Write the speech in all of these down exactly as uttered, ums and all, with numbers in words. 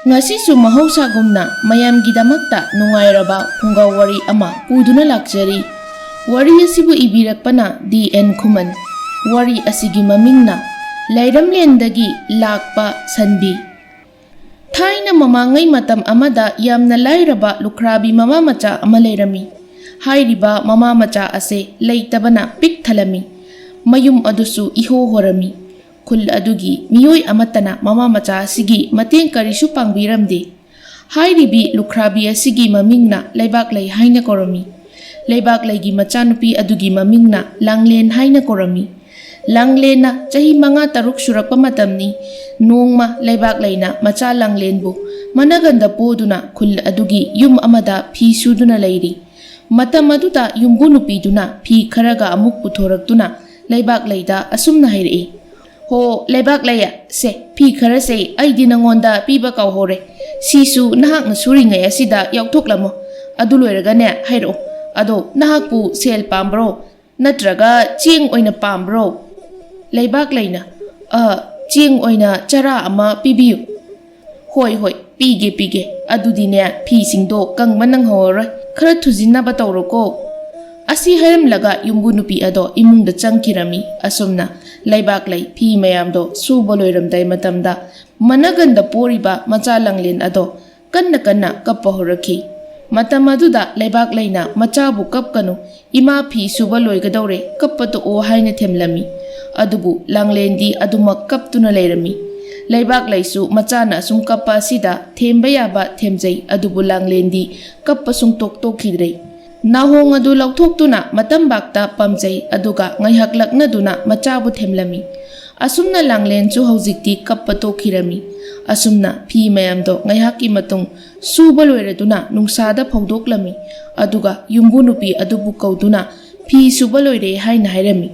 ꯉꯁꯤꯁꯨ ꯃꯍꯧꯁꯥꯒꯨꯝꯅ ꯃꯌꯥꯝꯒꯤꯗꯃꯛꯇ ꯅꯨꯡꯉꯥꯏꯔꯕ ꯐꯨꯡꯒꯥ ꯋꯥꯔꯤ ꯑꯃ ꯄꯨꯗꯨꯅ ꯂꯥꯛꯆꯔꯤ꯫ ꯋꯥꯔꯤ ꯑꯁꯤꯕꯨ ꯏꯕꯤꯔꯛꯄꯅ ꯗꯤ ꯑꯦꯟ ꯈꯨꯃꯟ꯫ ꯋꯥꯔꯤ ꯑꯁꯤꯒꯤ ꯃꯃꯤꯡꯅ ꯂꯥꯏꯔꯝꯂꯦꯟꯗꯒꯤ ꯂꯥꯛꯄ ꯁꯟꯕꯤ꯫ ꯊꯥꯏꯅ ꯃꯃꯥꯡꯉꯩ ꯃꯇꯝ ꯑꯃꯗ ꯌꯥꯝꯅ ꯂꯥꯏꯔꯕ ꯂꯨꯈ꯭ꯔꯥꯕꯤ ꯃꯃꯥ ꯃꯆꯥ ꯑꯃ ꯂꯩꯔꯝꯃꯤ꯫ ꯍꯥꯏꯔꯤꯕ ꯃꯃꯥ ꯃꯆꯥ ꯑꯁꯦ ꯂꯩꯇꯕꯅ ꯄꯤꯛ ꯊꯜꯂꯝꯃꯤ꯫ ꯃꯌꯨꯝ ꯑꯗꯨꯁꯨ ꯏꯍꯣ ꯍꯣꯔꯝꯃꯤ꯫ ꯈꯨꯜ ꯑꯗꯨꯒꯤ ꯃꯤꯑꯣꯏ ꯑꯃꯠꯇꯅ ꯃꯃꯥ ꯃꯆꯥ ꯑꯁꯤꯒꯤ ꯃꯇꯦꯡ ꯀꯔꯤꯁꯨ ꯄꯥꯡꯕꯤꯔꯝꯗꯦ꯫ ꯍꯥꯏꯔꯤꯕꯤ ꯂꯨꯈ꯭ꯔꯥꯕꯤ ꯑꯁꯤꯒꯤ ꯃꯃꯤꯡꯅ ꯂꯩꯕꯥꯛꯂꯩ ꯍꯥꯏꯅ ꯀꯧꯔꯝꯃꯤ꯫ ꯂꯩꯕꯥꯛꯂꯩꯒꯤ ꯃꯆꯥꯅꯨꯄꯤ ꯑꯗꯨꯒꯤ ꯃꯃꯤꯡꯅ ꯂꯥꯡꯂꯦꯟ ꯍꯥꯏꯅ ꯀꯧꯔꯝꯃꯤ꯫ ꯂꯥꯡꯂꯦꯟꯅ ꯆꯍꯤ ꯃꯉꯥ ꯇꯔꯨꯛ ꯁꯨꯔꯛꯄ ꯃꯇꯝꯅꯤ꯫ ꯅꯣꯡꯃ ꯂꯩꯕꯥꯛꯂꯩꯅ ꯃꯆꯥ ꯂꯥꯡꯂꯦꯟꯕꯨ ꯃꯅꯒꯟꯗ ꯄꯣꯗꯨꯅ ꯈꯨꯜ ꯑꯗꯨꯒꯤ ꯌꯨꯝ ꯑꯃꯗ ꯐꯤ ꯁꯨꯗꯨꯅ ꯂꯩꯔꯤ꯫ ꯃꯇꯝ ꯑꯗꯨꯗ ꯌꯨꯝꯕꯨ ꯅꯨꯄꯤꯗꯨꯅ ꯐꯤ ꯈꯔꯒ ꯑꯃꯨꯛ ꯄꯨꯊꯣꯔꯛꯇꯨꯅ ꯂꯩꯕꯥꯛꯂꯩꯗ ꯑꯁꯨꯝꯅ ꯍꯥꯏꯔꯛꯏ, "ꯍꯣ, ꯂꯩꯕꯥꯛꯂꯩ, ꯁꯦ, ꯐꯤ ꯈꯔꯁꯦ ꯑꯩꯗꯤ ꯅꯉꯣꯟꯗ ꯄꯤꯕ ꯀꯥꯎꯍꯧꯔꯦ꯫ ꯁꯤꯁꯨ ꯅꯍꯥꯛꯅ ꯁꯨꯔꯤꯉꯩ ꯑꯁꯤꯗ ꯌꯥꯎꯊꯣꯛꯂꯝꯃꯣ꯫ ꯑꯗꯨ ꯂꯣꯏꯔꯒꯅꯦ ꯍꯥꯏꯔꯛꯑꯣ꯫ ꯑꯗꯣ ꯅꯍꯥꯛꯄꯨ ꯁꯦꯜ ꯄꯥꯝꯕ꯭ꯔꯣ? ꯅꯠꯇ꯭ꯔꯒ ꯆꯦꯡ ꯑꯣꯏꯅ ꯄꯥꯝꯕ꯭ꯔꯣ?" ꯂꯩꯕꯥꯛꯂꯩꯅ, "ꯑ, ꯆꯦꯡ ꯑꯣꯏꯅ ꯆꯔꯥ ꯑꯃ ꯄꯤꯕꯤꯌꯨ꯫" "ꯍꯣꯏ, ꯍꯣꯏ, ꯄꯤꯒꯦ, ꯄꯤꯒꯦ꯫ ꯑꯗꯨꯗꯤꯅꯦ, ꯐꯤꯁꯤꯡꯗꯣ ꯀꯪꯕ ꯅꯪꯍꯧꯔꯔꯣꯏ꯫ ꯈꯔ ꯊꯨꯖꯤꯟꯅꯕ ꯇꯧꯔꯣꯀꯣ꯫" ꯑꯁꯤ ꯍꯥꯏꯔꯝꯂꯒ ꯌꯨꯝꯕꯨ ꯅꯨꯄꯤ ꯑꯗꯣ ꯏꯃꯨꯡꯗ ꯆꯪꯈꯤꯔꯝꯃꯤ꯫ ꯑꯁꯨꯝꯅ ꯂꯩꯕꯥꯛꯂꯩ ꯐꯤ ꯃꯌꯥꯝꯗꯣ ꯁꯨꯕ ꯂꯣꯏꯔꯝꯗꯥꯏ ꯃꯇꯝꯗ ꯃꯅꯒꯟꯗ ꯄꯣꯔꯤꯕ ꯃꯆꯥ ꯂꯥꯡꯂꯦꯟ ꯑꯗꯣ ꯀꯟꯅ ꯀꯟꯅ ꯀꯞꯄ ꯍꯧꯔꯛꯈꯤ꯫ ꯃꯇꯝ ꯑꯗꯨꯗ ꯂꯩꯕꯥꯛꯂꯩꯅ ꯃꯆꯥꯕꯨ "ꯀꯞꯀꯅꯨ, ꯏꯃꯥ ꯐꯤ ꯁꯨꯕ ꯂꯣꯏꯒꯗꯧꯔꯦ, ꯀꯞꯄ ꯇꯣꯛꯑꯣ" ꯍꯥꯏꯅ ꯊꯦꯝꯂꯝꯃꯤ꯫ ꯑꯗꯨꯕꯨ ꯂꯥꯡꯂꯦꯟꯗꯤ ꯑꯗꯨꯃꯛ ꯀꯞꯇꯨꯅ ꯂꯩꯔꯝꯃꯤ꯫ ꯂꯩꯕꯥꯛꯂꯩꯁꯨ ꯃꯆꯥꯅ ꯑꯁꯨꯝ ꯀꯞꯄ ꯑꯁꯤꯗ ꯊꯦꯝꯕ ꯌꯥꯕ ꯊꯦꯝꯖꯩ, ꯑꯗꯨꯕꯨ ꯂꯥꯡꯂꯦꯟꯗꯤ ꯀꯞꯄ ꯁꯨꯡꯇꯣꯛ ꯇꯣꯛꯈꯤꯗ꯭ꯔꯦ꯫ ꯅꯥꯍꯣꯡ ꯑꯗꯨ ꯂꯧꯊꯣꯛꯇꯨꯅ ꯃꯇꯝꯕꯥꯛꯇ ꯄꯝꯖꯩ, ꯑꯗꯨꯒ ꯉꯥꯏꯍꯥꯛ ꯂꯛꯅꯗꯨꯅ ꯃꯆꯥꯕꯨ ꯊꯦꯝꯂꯝꯃꯤ꯫ ꯑꯁꯨꯝꯅ ꯂꯥꯡꯂꯦꯟꯁꯨ ꯍꯧꯖꯤꯛꯇꯤ ꯀꯞꯄ ꯇꯣꯛꯈꯤꯔꯝꯃꯤ꯫ ꯑꯁꯨꯝꯅ ꯐꯤ ꯃꯌꯥꯝꯗꯣ ꯉꯥꯏꯍꯥꯛꯀꯤ ꯃꯇꯨꯡ ꯁꯨꯕ ꯂꯣꯏꯔꯗꯨꯅ ꯅꯨꯡꯁꯥꯗ ꯐꯧꯗꯣꯛꯂꯝꯃꯤ꯫ ꯑꯗꯨꯒ ꯌꯨꯝꯕꯨ ꯅꯨꯄꯤ ꯑꯗꯨꯕꯨ ꯀꯧꯗꯨꯅ "ꯐꯤ ꯁꯨꯕ ꯂꯣꯏꯔꯦ" ꯍꯥꯏꯅ ꯍꯥꯏꯔꯝꯃꯤ꯫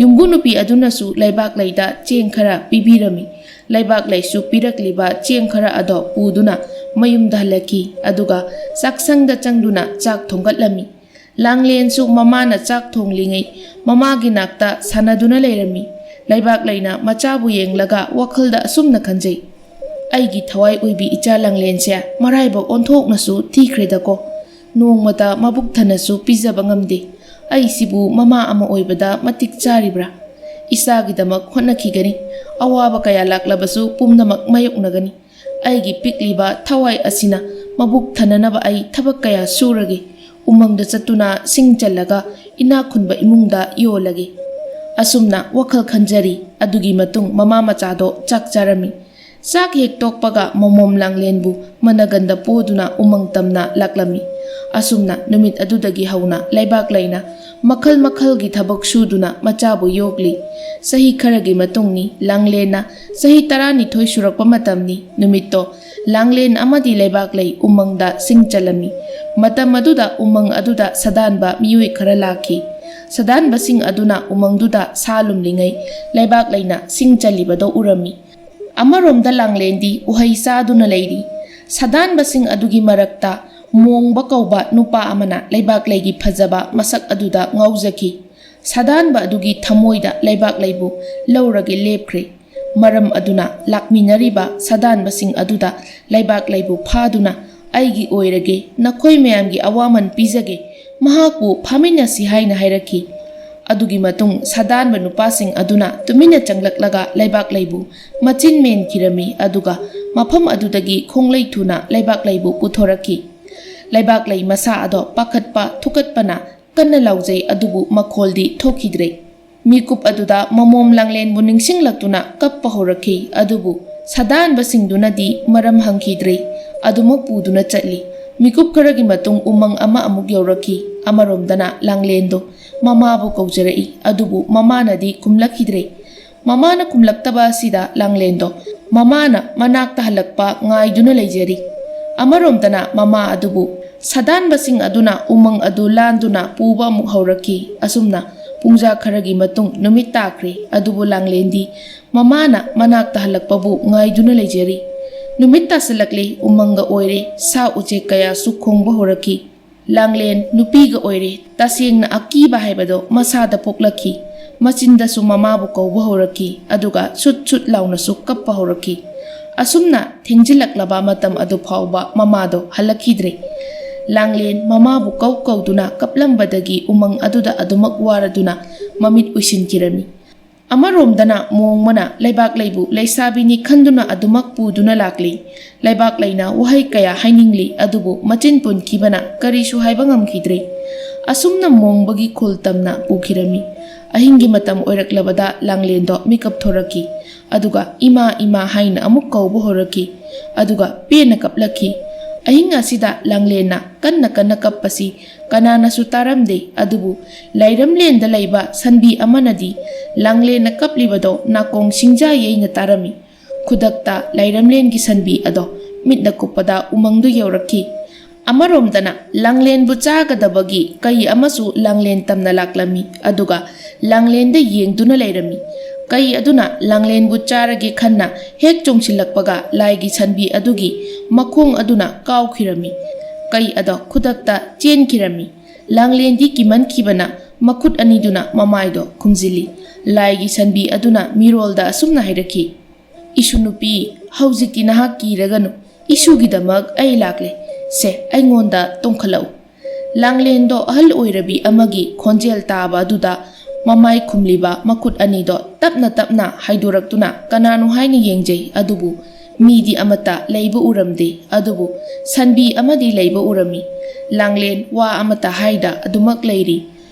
ꯌꯨꯝꯕꯨ ꯅꯨꯄꯤ ꯑꯗꯨꯅꯁꯨ ꯂꯩꯕꯥꯛꯂꯩꯗ ꯆꯦꯡ ꯈꯔ ꯄꯤꯕꯤꯔꯝꯃꯤ꯫ ꯂꯩꯕꯥꯛꯂꯩꯁꯨ ꯄꯤꯔꯛꯂꯤꯕ ꯆꯦꯡ ꯈꯔ ꯑꯗꯣ ꯄꯨꯗꯨꯅ ꯃꯌꯨꯝꯗ ꯍꯜꯂꯛꯈꯤ꯫ ꯑꯗꯨꯒ ꯆꯥꯛꯁꯪꯗ ꯆꯪꯗꯨꯅ ꯆꯥꯛ ꯊꯣꯡꯒꯠꯂꯝꯃꯤ꯫ ꯂꯥꯡꯂꯦꯟꯁꯨ ꯃꯃꯥꯅ ꯆꯥꯛ ꯊꯣꯡꯂꯤꯉꯩ ꯃꯃꯥꯒꯤ ꯅꯥꯛꯇ ꯁꯥꯟꯅꯗꯨꯅ ꯂꯩꯔꯝꯃꯤ꯫ ꯂꯩꯕꯥꯛꯂꯩꯅ ꯃꯆꯥꯕꯨ ꯌꯦꯡꯂꯒ ꯋꯥꯈꯜꯗ ꯑꯁꯨꯝꯅ ꯈꯟꯖꯩ, ꯑꯩꯒꯤ ꯊꯋꯥꯏ ꯑꯣꯏꯕꯤ ꯏꯆꯥ ꯂꯥꯡꯂꯦꯟꯁꯦ ꯃꯔꯥꯏꯕꯛ ꯑꯣꯟꯊꯣꯛꯅꯁꯨ ꯊꯤꯈ꯭ꯔꯦꯗꯀꯣ꯫ ꯅꯣꯡꯃꯇ ꯃꯕꯨꯛ ꯊꯟꯅꯁꯨ ꯄꯤꯖꯕ ꯉꯝꯗꯦ꯫ ꯑꯩꯁꯤꯕꯨ ꯃꯃꯥ ꯑꯃ ꯑꯣꯏꯕꯗ ꯃꯇꯤꯛ ꯆꯥꯔꯤꯕ꯭ꯔꯥ? ꯏꯆꯥꯒꯤꯗꯃꯛ ꯍꯣꯠꯅꯈꯤꯒꯅꯤ꯫ ꯑꯋꯥꯕ ꯀꯌꯥ ꯂꯥꯛꯂꯕꯁꯨ ꯄꯨꯝꯅꯃꯛ ꯃꯥꯌꯣꯛꯅꯒꯅꯤ꯫ ꯑꯩꯒꯤ ꯄꯤꯛꯂꯤꯕ ꯊꯋꯥꯏ ꯑꯁꯤꯅ ꯃꯕꯨꯛ ꯊꯟꯅꯅꯕ ꯑꯩ ꯊꯕꯛ ꯀꯌꯥ ꯁꯨꯔꯒꯦ꯫ ꯎꯃꯪꯗ ꯆꯠꯇꯨꯅ ꯁꯤꯡ ꯆꯜꯂꯒ ꯏꯅꯥꯛ ꯈꯨꯟꯕ ꯏꯃꯨꯡꯗ ꯌꯣꯜꯂꯒꯦ꯫ ꯑꯁꯨꯝꯅ ꯋꯥꯈꯜ ꯈꯟꯖꯔꯤ꯫ ꯑꯗꯨꯒꯤ ꯃꯇꯨꯡ ꯃꯃꯥ ꯃꯆꯥꯗꯣ ꯆꯥꯛ ꯆꯥꯔꯝꯃꯤ꯫ ꯆꯥꯛ ꯍꯦꯛ ꯇꯣꯛꯄꯒ ꯃꯃꯣꯝ ꯂꯥꯡꯂꯦꯟꯕꯨ ꯃꯅꯒꯟꯗ ꯄꯣꯗꯨꯅ ꯎꯃꯪ ꯇꯝꯅ ꯂꯥꯛꯂꯝꯃꯤ꯫ ꯑꯁꯨꯝꯅ ꯅꯨꯃꯤꯠ ꯑꯗꯨꯗꯒꯤ ꯍꯧꯅ ꯂꯩꯕꯥꯛ ꯂꯩꯅ ꯃꯈꯜ ꯃꯈꯜꯒꯤ ꯊꯕꯛ ꯁꯨꯗꯨꯅ ꯃꯆꯥꯕꯨ ꯌꯣꯛꯂꯤ꯫ ꯆꯍꯤ ꯈꯔꯒꯤ ꯃꯇꯨꯡꯅꯤ꯫ ꯂꯥꯡꯂꯦꯟꯅ ꯆꯍꯤ ꯇꯔꯥꯅꯤꯊꯣꯏ ꯁꯨꯔꯛꯄ ꯃꯇꯝꯅꯤ꯫ ꯅꯨꯃꯤꯠꯇꯣ ꯂꯥꯡꯂꯦꯟ ꯑꯃꯗꯤ ꯂꯩꯕꯥꯛ ꯂꯩ ꯎꯃꯪꯗ ꯁꯤꯡ ꯆꯜꯂꯝꯃꯤ꯫ ꯃꯇꯝ ꯑꯗꯨꯗ ꯎꯃꯪ ꯑꯗꯨꯗ ꯁꯥꯗꯥꯟꯕ ꯃꯤꯑꯣꯏ ꯈꯔ ꯂꯥꯛꯈꯤ꯫ ꯁꯥꯗꯥꯟꯕꯁꯤꯡ ꯑꯗꯨꯅ ꯎꯃꯪꯗꯨꯗ ꯁꯥ ꯂꯨꯝꯂꯤꯉꯩ ꯂꯩꯕꯥꯛ ꯂꯩꯅ ꯁꯤꯡ ꯆꯜꯂꯤꯕꯗꯣ ꯎꯔꯝꯃꯤ꯫ ꯑꯃꯔꯣꯝꯗ ꯂꯥꯡꯂꯦꯟꯗꯤ ꯎꯍꯩ ꯆꯥꯗꯨꯅ ꯂꯩꯔꯤ꯫ ꯁꯥꯗꯥꯟꯕꯁꯤꯡ ꯑꯗꯨꯒꯤ ꯃꯔꯛꯇ ꯃꯣꯡꯕ ꯀꯧꯕ ꯅꯨꯄꯥ ꯑꯃꯅ ꯂꯩꯕꯥꯛ ꯂꯩꯒꯤ ꯐꯖꯕ ꯃꯁꯛ ꯑꯗꯨꯗ ꯉꯥꯎꯖꯈꯤ꯫ ꯁꯥꯗꯥꯟꯕ ꯑꯗꯨꯒꯤ ꯊꯃꯣꯏꯗ ꯂꯩꯕꯥꯛ ꯂꯩꯕꯨ ꯂꯧꯔꯒꯦ ꯂꯦꯞꯈ꯭ꯔꯦ꯫ ꯃꯔꯝ ꯑꯗꯨꯅ ꯂꯥꯛꯃꯤꯟꯅꯔꯤꯕ ꯁꯥꯗꯥꯟꯕꯁꯤꯡ ꯑꯗꯨꯗ ꯂꯩꯕꯥꯛ ꯂꯩꯕꯨ ꯐꯥꯗꯨꯅ "ꯑꯩꯒꯤ ꯑꯣꯏꯔꯒꯦ, ꯅꯈꯣꯏ ꯃꯌꯥꯝꯒꯤ ꯑꯋꯥꯃꯟ ꯄꯤꯖꯒꯦ, ꯃꯍꯥꯛꯄꯨ ꯐꯥꯃꯤꯟꯅꯁꯤ" ꯍꯥꯏꯅ ꯍꯥꯏꯔꯛꯈꯤ꯫ ꯑꯗꯨꯒꯤ ꯃꯇꯨꯡ ꯁꯥꯗꯥꯟꯕ ꯅꯨꯄꯥꯁꯤꯡ ꯑꯗꯨꯅ ꯇꯨꯃꯤꯟꯅ ꯆꯪꯂꯛꯂꯒ ꯂꯩꯕꯥꯛ ꯂꯩꯕꯨ ꯃꯆꯤꯟ ꯃꯦꯟꯈꯤꯔꯝꯃꯤ, ꯑꯗꯨꯒ ꯃꯐꯝ ꯑꯗꯨꯗꯒꯤ ꯈꯣꯡꯂꯩ ꯊꯨꯅ ꯂꯩꯕꯥꯛ ꯂꯩꯕꯨ ꯄꯨꯊꯣꯔꯛꯈꯤ꯫ ꯂꯩꯕꯥꯛ ꯂꯩ ꯃꯁꯥ ꯑꯗꯣ ꯄꯥꯈꯠꯄ ꯊꯨꯀꯠꯄꯅ ꯀꯟꯅ ꯂꯥꯎꯖꯩ, ꯑꯗꯨꯕꯨ ꯃꯈꯣꯜꯗꯤ ꯊꯣꯛꯈꯤꯗ꯭ꯔꯦ꯫ ꯃꯤꯀꯨꯞ ꯑꯗꯨꯗ ꯃꯃꯣꯝ ꯂꯥꯡꯂꯦꯟꯕꯨ ꯅꯤꯡꯁꯤꯡꯂꯛꯇꯨꯅ ꯀꯞꯄ ꯍꯧꯔꯛꯈꯤ, ꯑꯗꯨꯕꯨ ꯁꯥꯗꯥꯟꯕꯁꯤꯡꯗꯨꯅꯗꯤ ꯃꯔꯝ ꯍꯪꯈꯤꯗ꯭ꯔꯦ꯫ ꯑꯗꯨꯃꯛ ꯄꯨꯗꯨꯅ ꯆꯠꯂꯤ꯫ ꯃꯤꯀꯨꯞ ꯈꯔꯒꯤ ꯃꯇꯨꯡ ꯎꯃꯪ ꯑꯃ ꯑꯃꯨꯛ ꯌꯧꯔꯛꯈꯤ꯫ ꯑꯃꯔꯣꯝꯗꯅ ꯂꯥꯡꯂꯦꯟꯗꯣ ꯃꯃꯥꯕꯨ ꯀꯧꯖꯔꯛꯏ, ꯑꯗꯨꯕꯨ ꯃꯃꯥꯅꯗꯤ ꯈꯨꯝꯂꯛꯈꯤꯗ꯭ꯔꯦ꯫ ꯃꯃꯥꯅ ꯈꯨꯝꯂꯛꯇꯕ ꯑꯁꯤꯗ ꯂꯥꯡꯂꯦꯟꯗꯣ ꯃꯃꯥꯅ ꯃꯅꯥꯛꯇ ꯍꯜꯂꯛꯄ ꯉꯥꯏꯗꯨꯅ ꯂꯩꯖꯔꯤ꯫ ꯑꯃꯔꯣꯝꯗꯅ ꯃꯃꯥ ꯑꯗꯨꯕꯨ ꯁꯥꯗꯥꯟꯕꯁꯤꯡ ꯑꯗꯨꯅ ꯎꯃꯪ ꯑꯗꯨ ꯂꯥꯟꯗꯨꯅ ꯄꯨꯕ ꯑꯃꯨꯛ ꯍꯧꯔꯛꯈꯤ꯫ ꯑꯁꯨꯝꯅ ꯄꯨꯡꯖꯥ ꯈꯔꯒꯤ ꯃꯇꯨꯡ ꯅꯨꯃꯤꯠ ꯇꯥꯈ꯭ꯔꯦ, ꯑꯗꯨꯕꯨ ꯂꯥꯡꯂꯦꯟꯗꯤ ꯃꯃꯥꯅ ꯃꯅꯥꯛꯇ ꯍꯜꯂꯛꯄꯕꯨ ꯉꯥꯏꯗꯨꯅ ꯂꯩꯖꯔꯤ꯫ ꯅꯨꯃꯤꯠ ꯇꯥꯁꯤꯜꯂꯛꯂꯦ, ꯎꯃꯪꯒ ꯑꯣꯏꯔꯦ, ꯁꯥ ꯎꯆꯦꯛ ꯀꯌꯥꯁꯨ ꯈꯣꯡꯕ ꯍꯧꯔꯛꯈꯤ꯫ ꯂꯥꯡꯂꯦꯟ ꯅꯨꯄꯤꯒ ꯑꯣꯏꯔꯦ, ꯇꯁꯦꯡꯅ ꯑꯀꯤꯕ ꯍꯥꯏꯕꯗꯣ ꯃꯁꯥꯗ ꯄꯣꯛꯂꯛꯈꯤ꯫ ꯃꯆꯤꯟꯗꯁꯨ ꯃꯃꯥꯕꯨ ꯀꯧꯕ ꯍꯧꯔꯛꯈꯤ, ꯑꯗꯨꯒ ꯁꯨꯠ ꯁꯨꯠ ꯂꯥꯎꯅꯁꯨ ꯀꯞꯄ ꯍꯧꯔꯛꯈꯤ꯫ ꯑꯁꯨꯝꯅ ꯊꯦꯡꯖꯤꯜꯂꯛꯂꯕ ꯃꯇꯝ ꯑꯗꯨ ꯐꯥꯎꯕ ꯃꯃꯥꯗꯣ ꯍꯜꯂꯛꯈꯤꯗ꯭ꯔꯦ꯫ ꯂꯥꯡꯂꯦꯟ ꯃꯃꯥꯕꯨ ꯀꯧ ꯀꯧꯗꯨꯅ ꯀꯞꯂꯝꯕꯗꯒꯤ ꯎꯃꯪ ꯑꯗꯨꯗ ꯑꯗꯨꯃꯛ ꯋꯥꯔꯗꯨꯅ ꯃꯃꯤꯠ ꯎꯏꯁꯤꯟꯈꯤꯔꯝꯃꯤ꯫ ꯑꯃꯔꯣꯝꯗꯅ ꯃꯣꯡꯃꯅ ꯂꯩꯕꯥꯛ ꯂꯩꯕꯨ ꯂꯩꯁꯥꯕꯤꯅꯤ ꯈꯟꯗꯨꯅ ꯑꯗꯨꯃꯛ ꯄꯨꯗꯨꯅ ꯂꯥꯛꯂꯤ꯫ ꯂꯩꯕꯥꯛ ꯂꯩꯅ ꯋꯥꯍꯩ ꯀꯌꯥ ꯍꯥꯏꯅꯤꯡꯂꯤ, ꯑꯗꯨꯕꯨ ꯃꯆꯤꯟ ꯄꯨꯟꯈꯤꯕꯅ ꯀꯔꯤꯁꯨ ꯍꯥꯏꯕ ꯉꯝꯈꯤꯗ꯭ꯔꯦ꯫ ꯑꯁꯨꯝꯅ ꯃꯣꯡꯕꯒꯤ ꯈꯨꯜ ꯇꯝꯅ ꯄꯨꯈꯤꯔꯝꯃꯤ꯫ ꯑꯍꯤꯡꯒꯤ ꯃꯇꯝ ꯑꯣꯏꯔꯛꯂꯕꯗ ꯂꯥꯡꯂꯦꯟꯗꯣ ꯃꯤꯀꯞ ꯊꯣꯔꯛꯈꯤ꯫ ꯑꯗꯨꯒ "ꯏꯃꯥ, ꯏꯃꯥ" ꯍꯥꯏꯅ ꯑꯃꯨꯛ ꯀꯧꯕ ꯍꯧꯔꯛꯈꯤ꯫ ꯑꯗꯨꯒ ꯄꯦꯟꯅ ꯀꯞꯂꯛꯈꯤ꯫ ꯑꯍꯤꯡ ꯑꯁꯤꯗ ꯂꯥꯡꯂꯦꯟꯅ ꯀꯟꯅ ꯀꯟꯅ ꯀꯞꯄꯁꯤ ꯀꯅꯥꯅꯁꯨ ꯇꯥꯔꯝꯗꯦ, ꯑꯗꯨꯕꯨ ꯂꯥꯏꯔꯝꯂꯦꯟꯗ ꯂꯩꯕ ꯁꯟꯕꯤ ꯑꯃꯅꯗꯤ ꯂꯥꯡꯂꯦꯟꯅ ꯀꯞꯂꯤꯕꯗꯣ ꯅꯥꯀꯣꯡ ꯁꯤꯡꯖꯥ ꯌꯩꯅ ꯇꯥꯔꯝꯃꯤ꯫ ꯈꯨꯗꯛꯇ ꯂꯥꯏꯔꯝꯂꯦꯟꯒꯤ ꯁꯟꯕꯤ ꯑꯗꯣ ꯃꯤꯠꯅ ꯀꯨꯞꯄꯗ ꯎꯃꯪꯗꯨ ꯌꯧꯔꯛꯈꯤ꯫ ꯑꯃꯔꯣꯝꯗꯅ ꯂꯥꯡꯂꯦꯟꯕꯨ ꯆꯥꯒꯗꯕꯒꯤ ꯀꯩ ꯑꯃꯁꯨ ꯂꯥꯡꯂꯦꯟ ꯇꯝꯅ ꯂꯥꯛꯂꯝꯃꯤ, ꯑꯗꯨꯒ ꯂꯥꯡꯂꯦꯟꯗ ꯌꯦꯡꯗꯨꯅ ꯂꯩꯔꯝꯃꯤ꯫ ꯀꯩ ꯑꯗꯨꯅ ꯂꯥꯡꯂꯦꯟꯕꯨ ꯆꯥꯔꯒꯦ ꯈꯟꯅ ꯍꯦꯛ ꯆꯣꯡꯁꯤꯜꯂꯛꯄꯒ ꯂꯥꯏꯒꯤ ꯁꯟꯕꯤ ꯑꯗꯨꯒꯤ ꯃꯈꯣꯡ ꯑꯗꯨꯅ ꯀꯥꯎꯈꯤꯔꯝꯃꯤ꯫ ꯀꯩ ꯑꯗꯣ ꯈꯨꯗꯛꯇ ꯆꯦꯟꯈꯤꯔꯝꯃꯤ꯫ ꯂꯥꯡꯂꯦꯟꯗꯤ ꯀꯤꯃꯟꯈꯤꯕꯅ ꯃꯈꯨꯠ ꯑꯅꯤꯗꯨꯅ ꯃꯃꯥꯏꯗꯣ ꯈꯨꯝꯖꯤꯜꯂꯤ꯫ ꯂꯥꯏꯒꯤ ꯁꯟꯕꯤ ꯑꯗꯨꯅ ꯃꯤꯔꯣꯜꯗ ꯑꯁꯨꯝꯅ ꯍꯥꯏꯔꯛꯈꯤ, "ꯏꯁꯨ ꯅꯨꯄꯤ, ꯍꯧꯖꯤꯛꯇꯤ ꯅꯍꯥꯛ ꯀꯤꯔꯒꯅꯨ꯫ ꯏꯁꯨꯒꯤꯗꯃꯛ ꯑꯩ ꯂꯥꯛꯂꯦ꯫ ꯁꯦ, ꯑꯩꯉꯣꯟꯗ ꯇꯣꯡꯈꯠꯂꯛꯎ"꯫ ꯂꯥꯡꯂꯦꯟꯗꯣ ꯑꯍꯜ ꯑꯣꯏꯔꯕꯤ ꯑꯃꯒꯤ ꯈꯣꯟꯖꯦꯜ ꯇꯥꯕ ꯑꯗꯨꯗ ꯃꯃꯥꯏ ꯈꯨꯝꯂꯤꯕ ꯃꯈꯨꯠ ꯑꯅꯤꯗꯣ ꯇꯞꯅ ꯇꯞꯅ ꯍꯥꯏꯗꯣꯔꯛꯇꯨꯅ ꯀꯅꯥꯅꯣ ꯍꯥꯏꯅ ꯌꯦꯡꯖꯩ, ꯑꯗꯨꯕꯨ ꯃꯤꯗꯤ ꯑꯃꯠꯇ ꯂꯩꯕ ꯎꯔꯝꯗꯦ꯫ ꯑꯗꯨꯕꯨ ꯁꯟꯕꯤ ꯑꯃꯗꯤ ꯂꯩꯕ ꯎꯔꯝꯃꯤ꯫ ꯂꯥꯡꯂꯦꯟ ꯋꯥ ꯑꯃꯠꯇ ꯍꯥꯏꯗ ꯑꯗꯨꯃꯛ ꯂꯩꯔꯤ꯫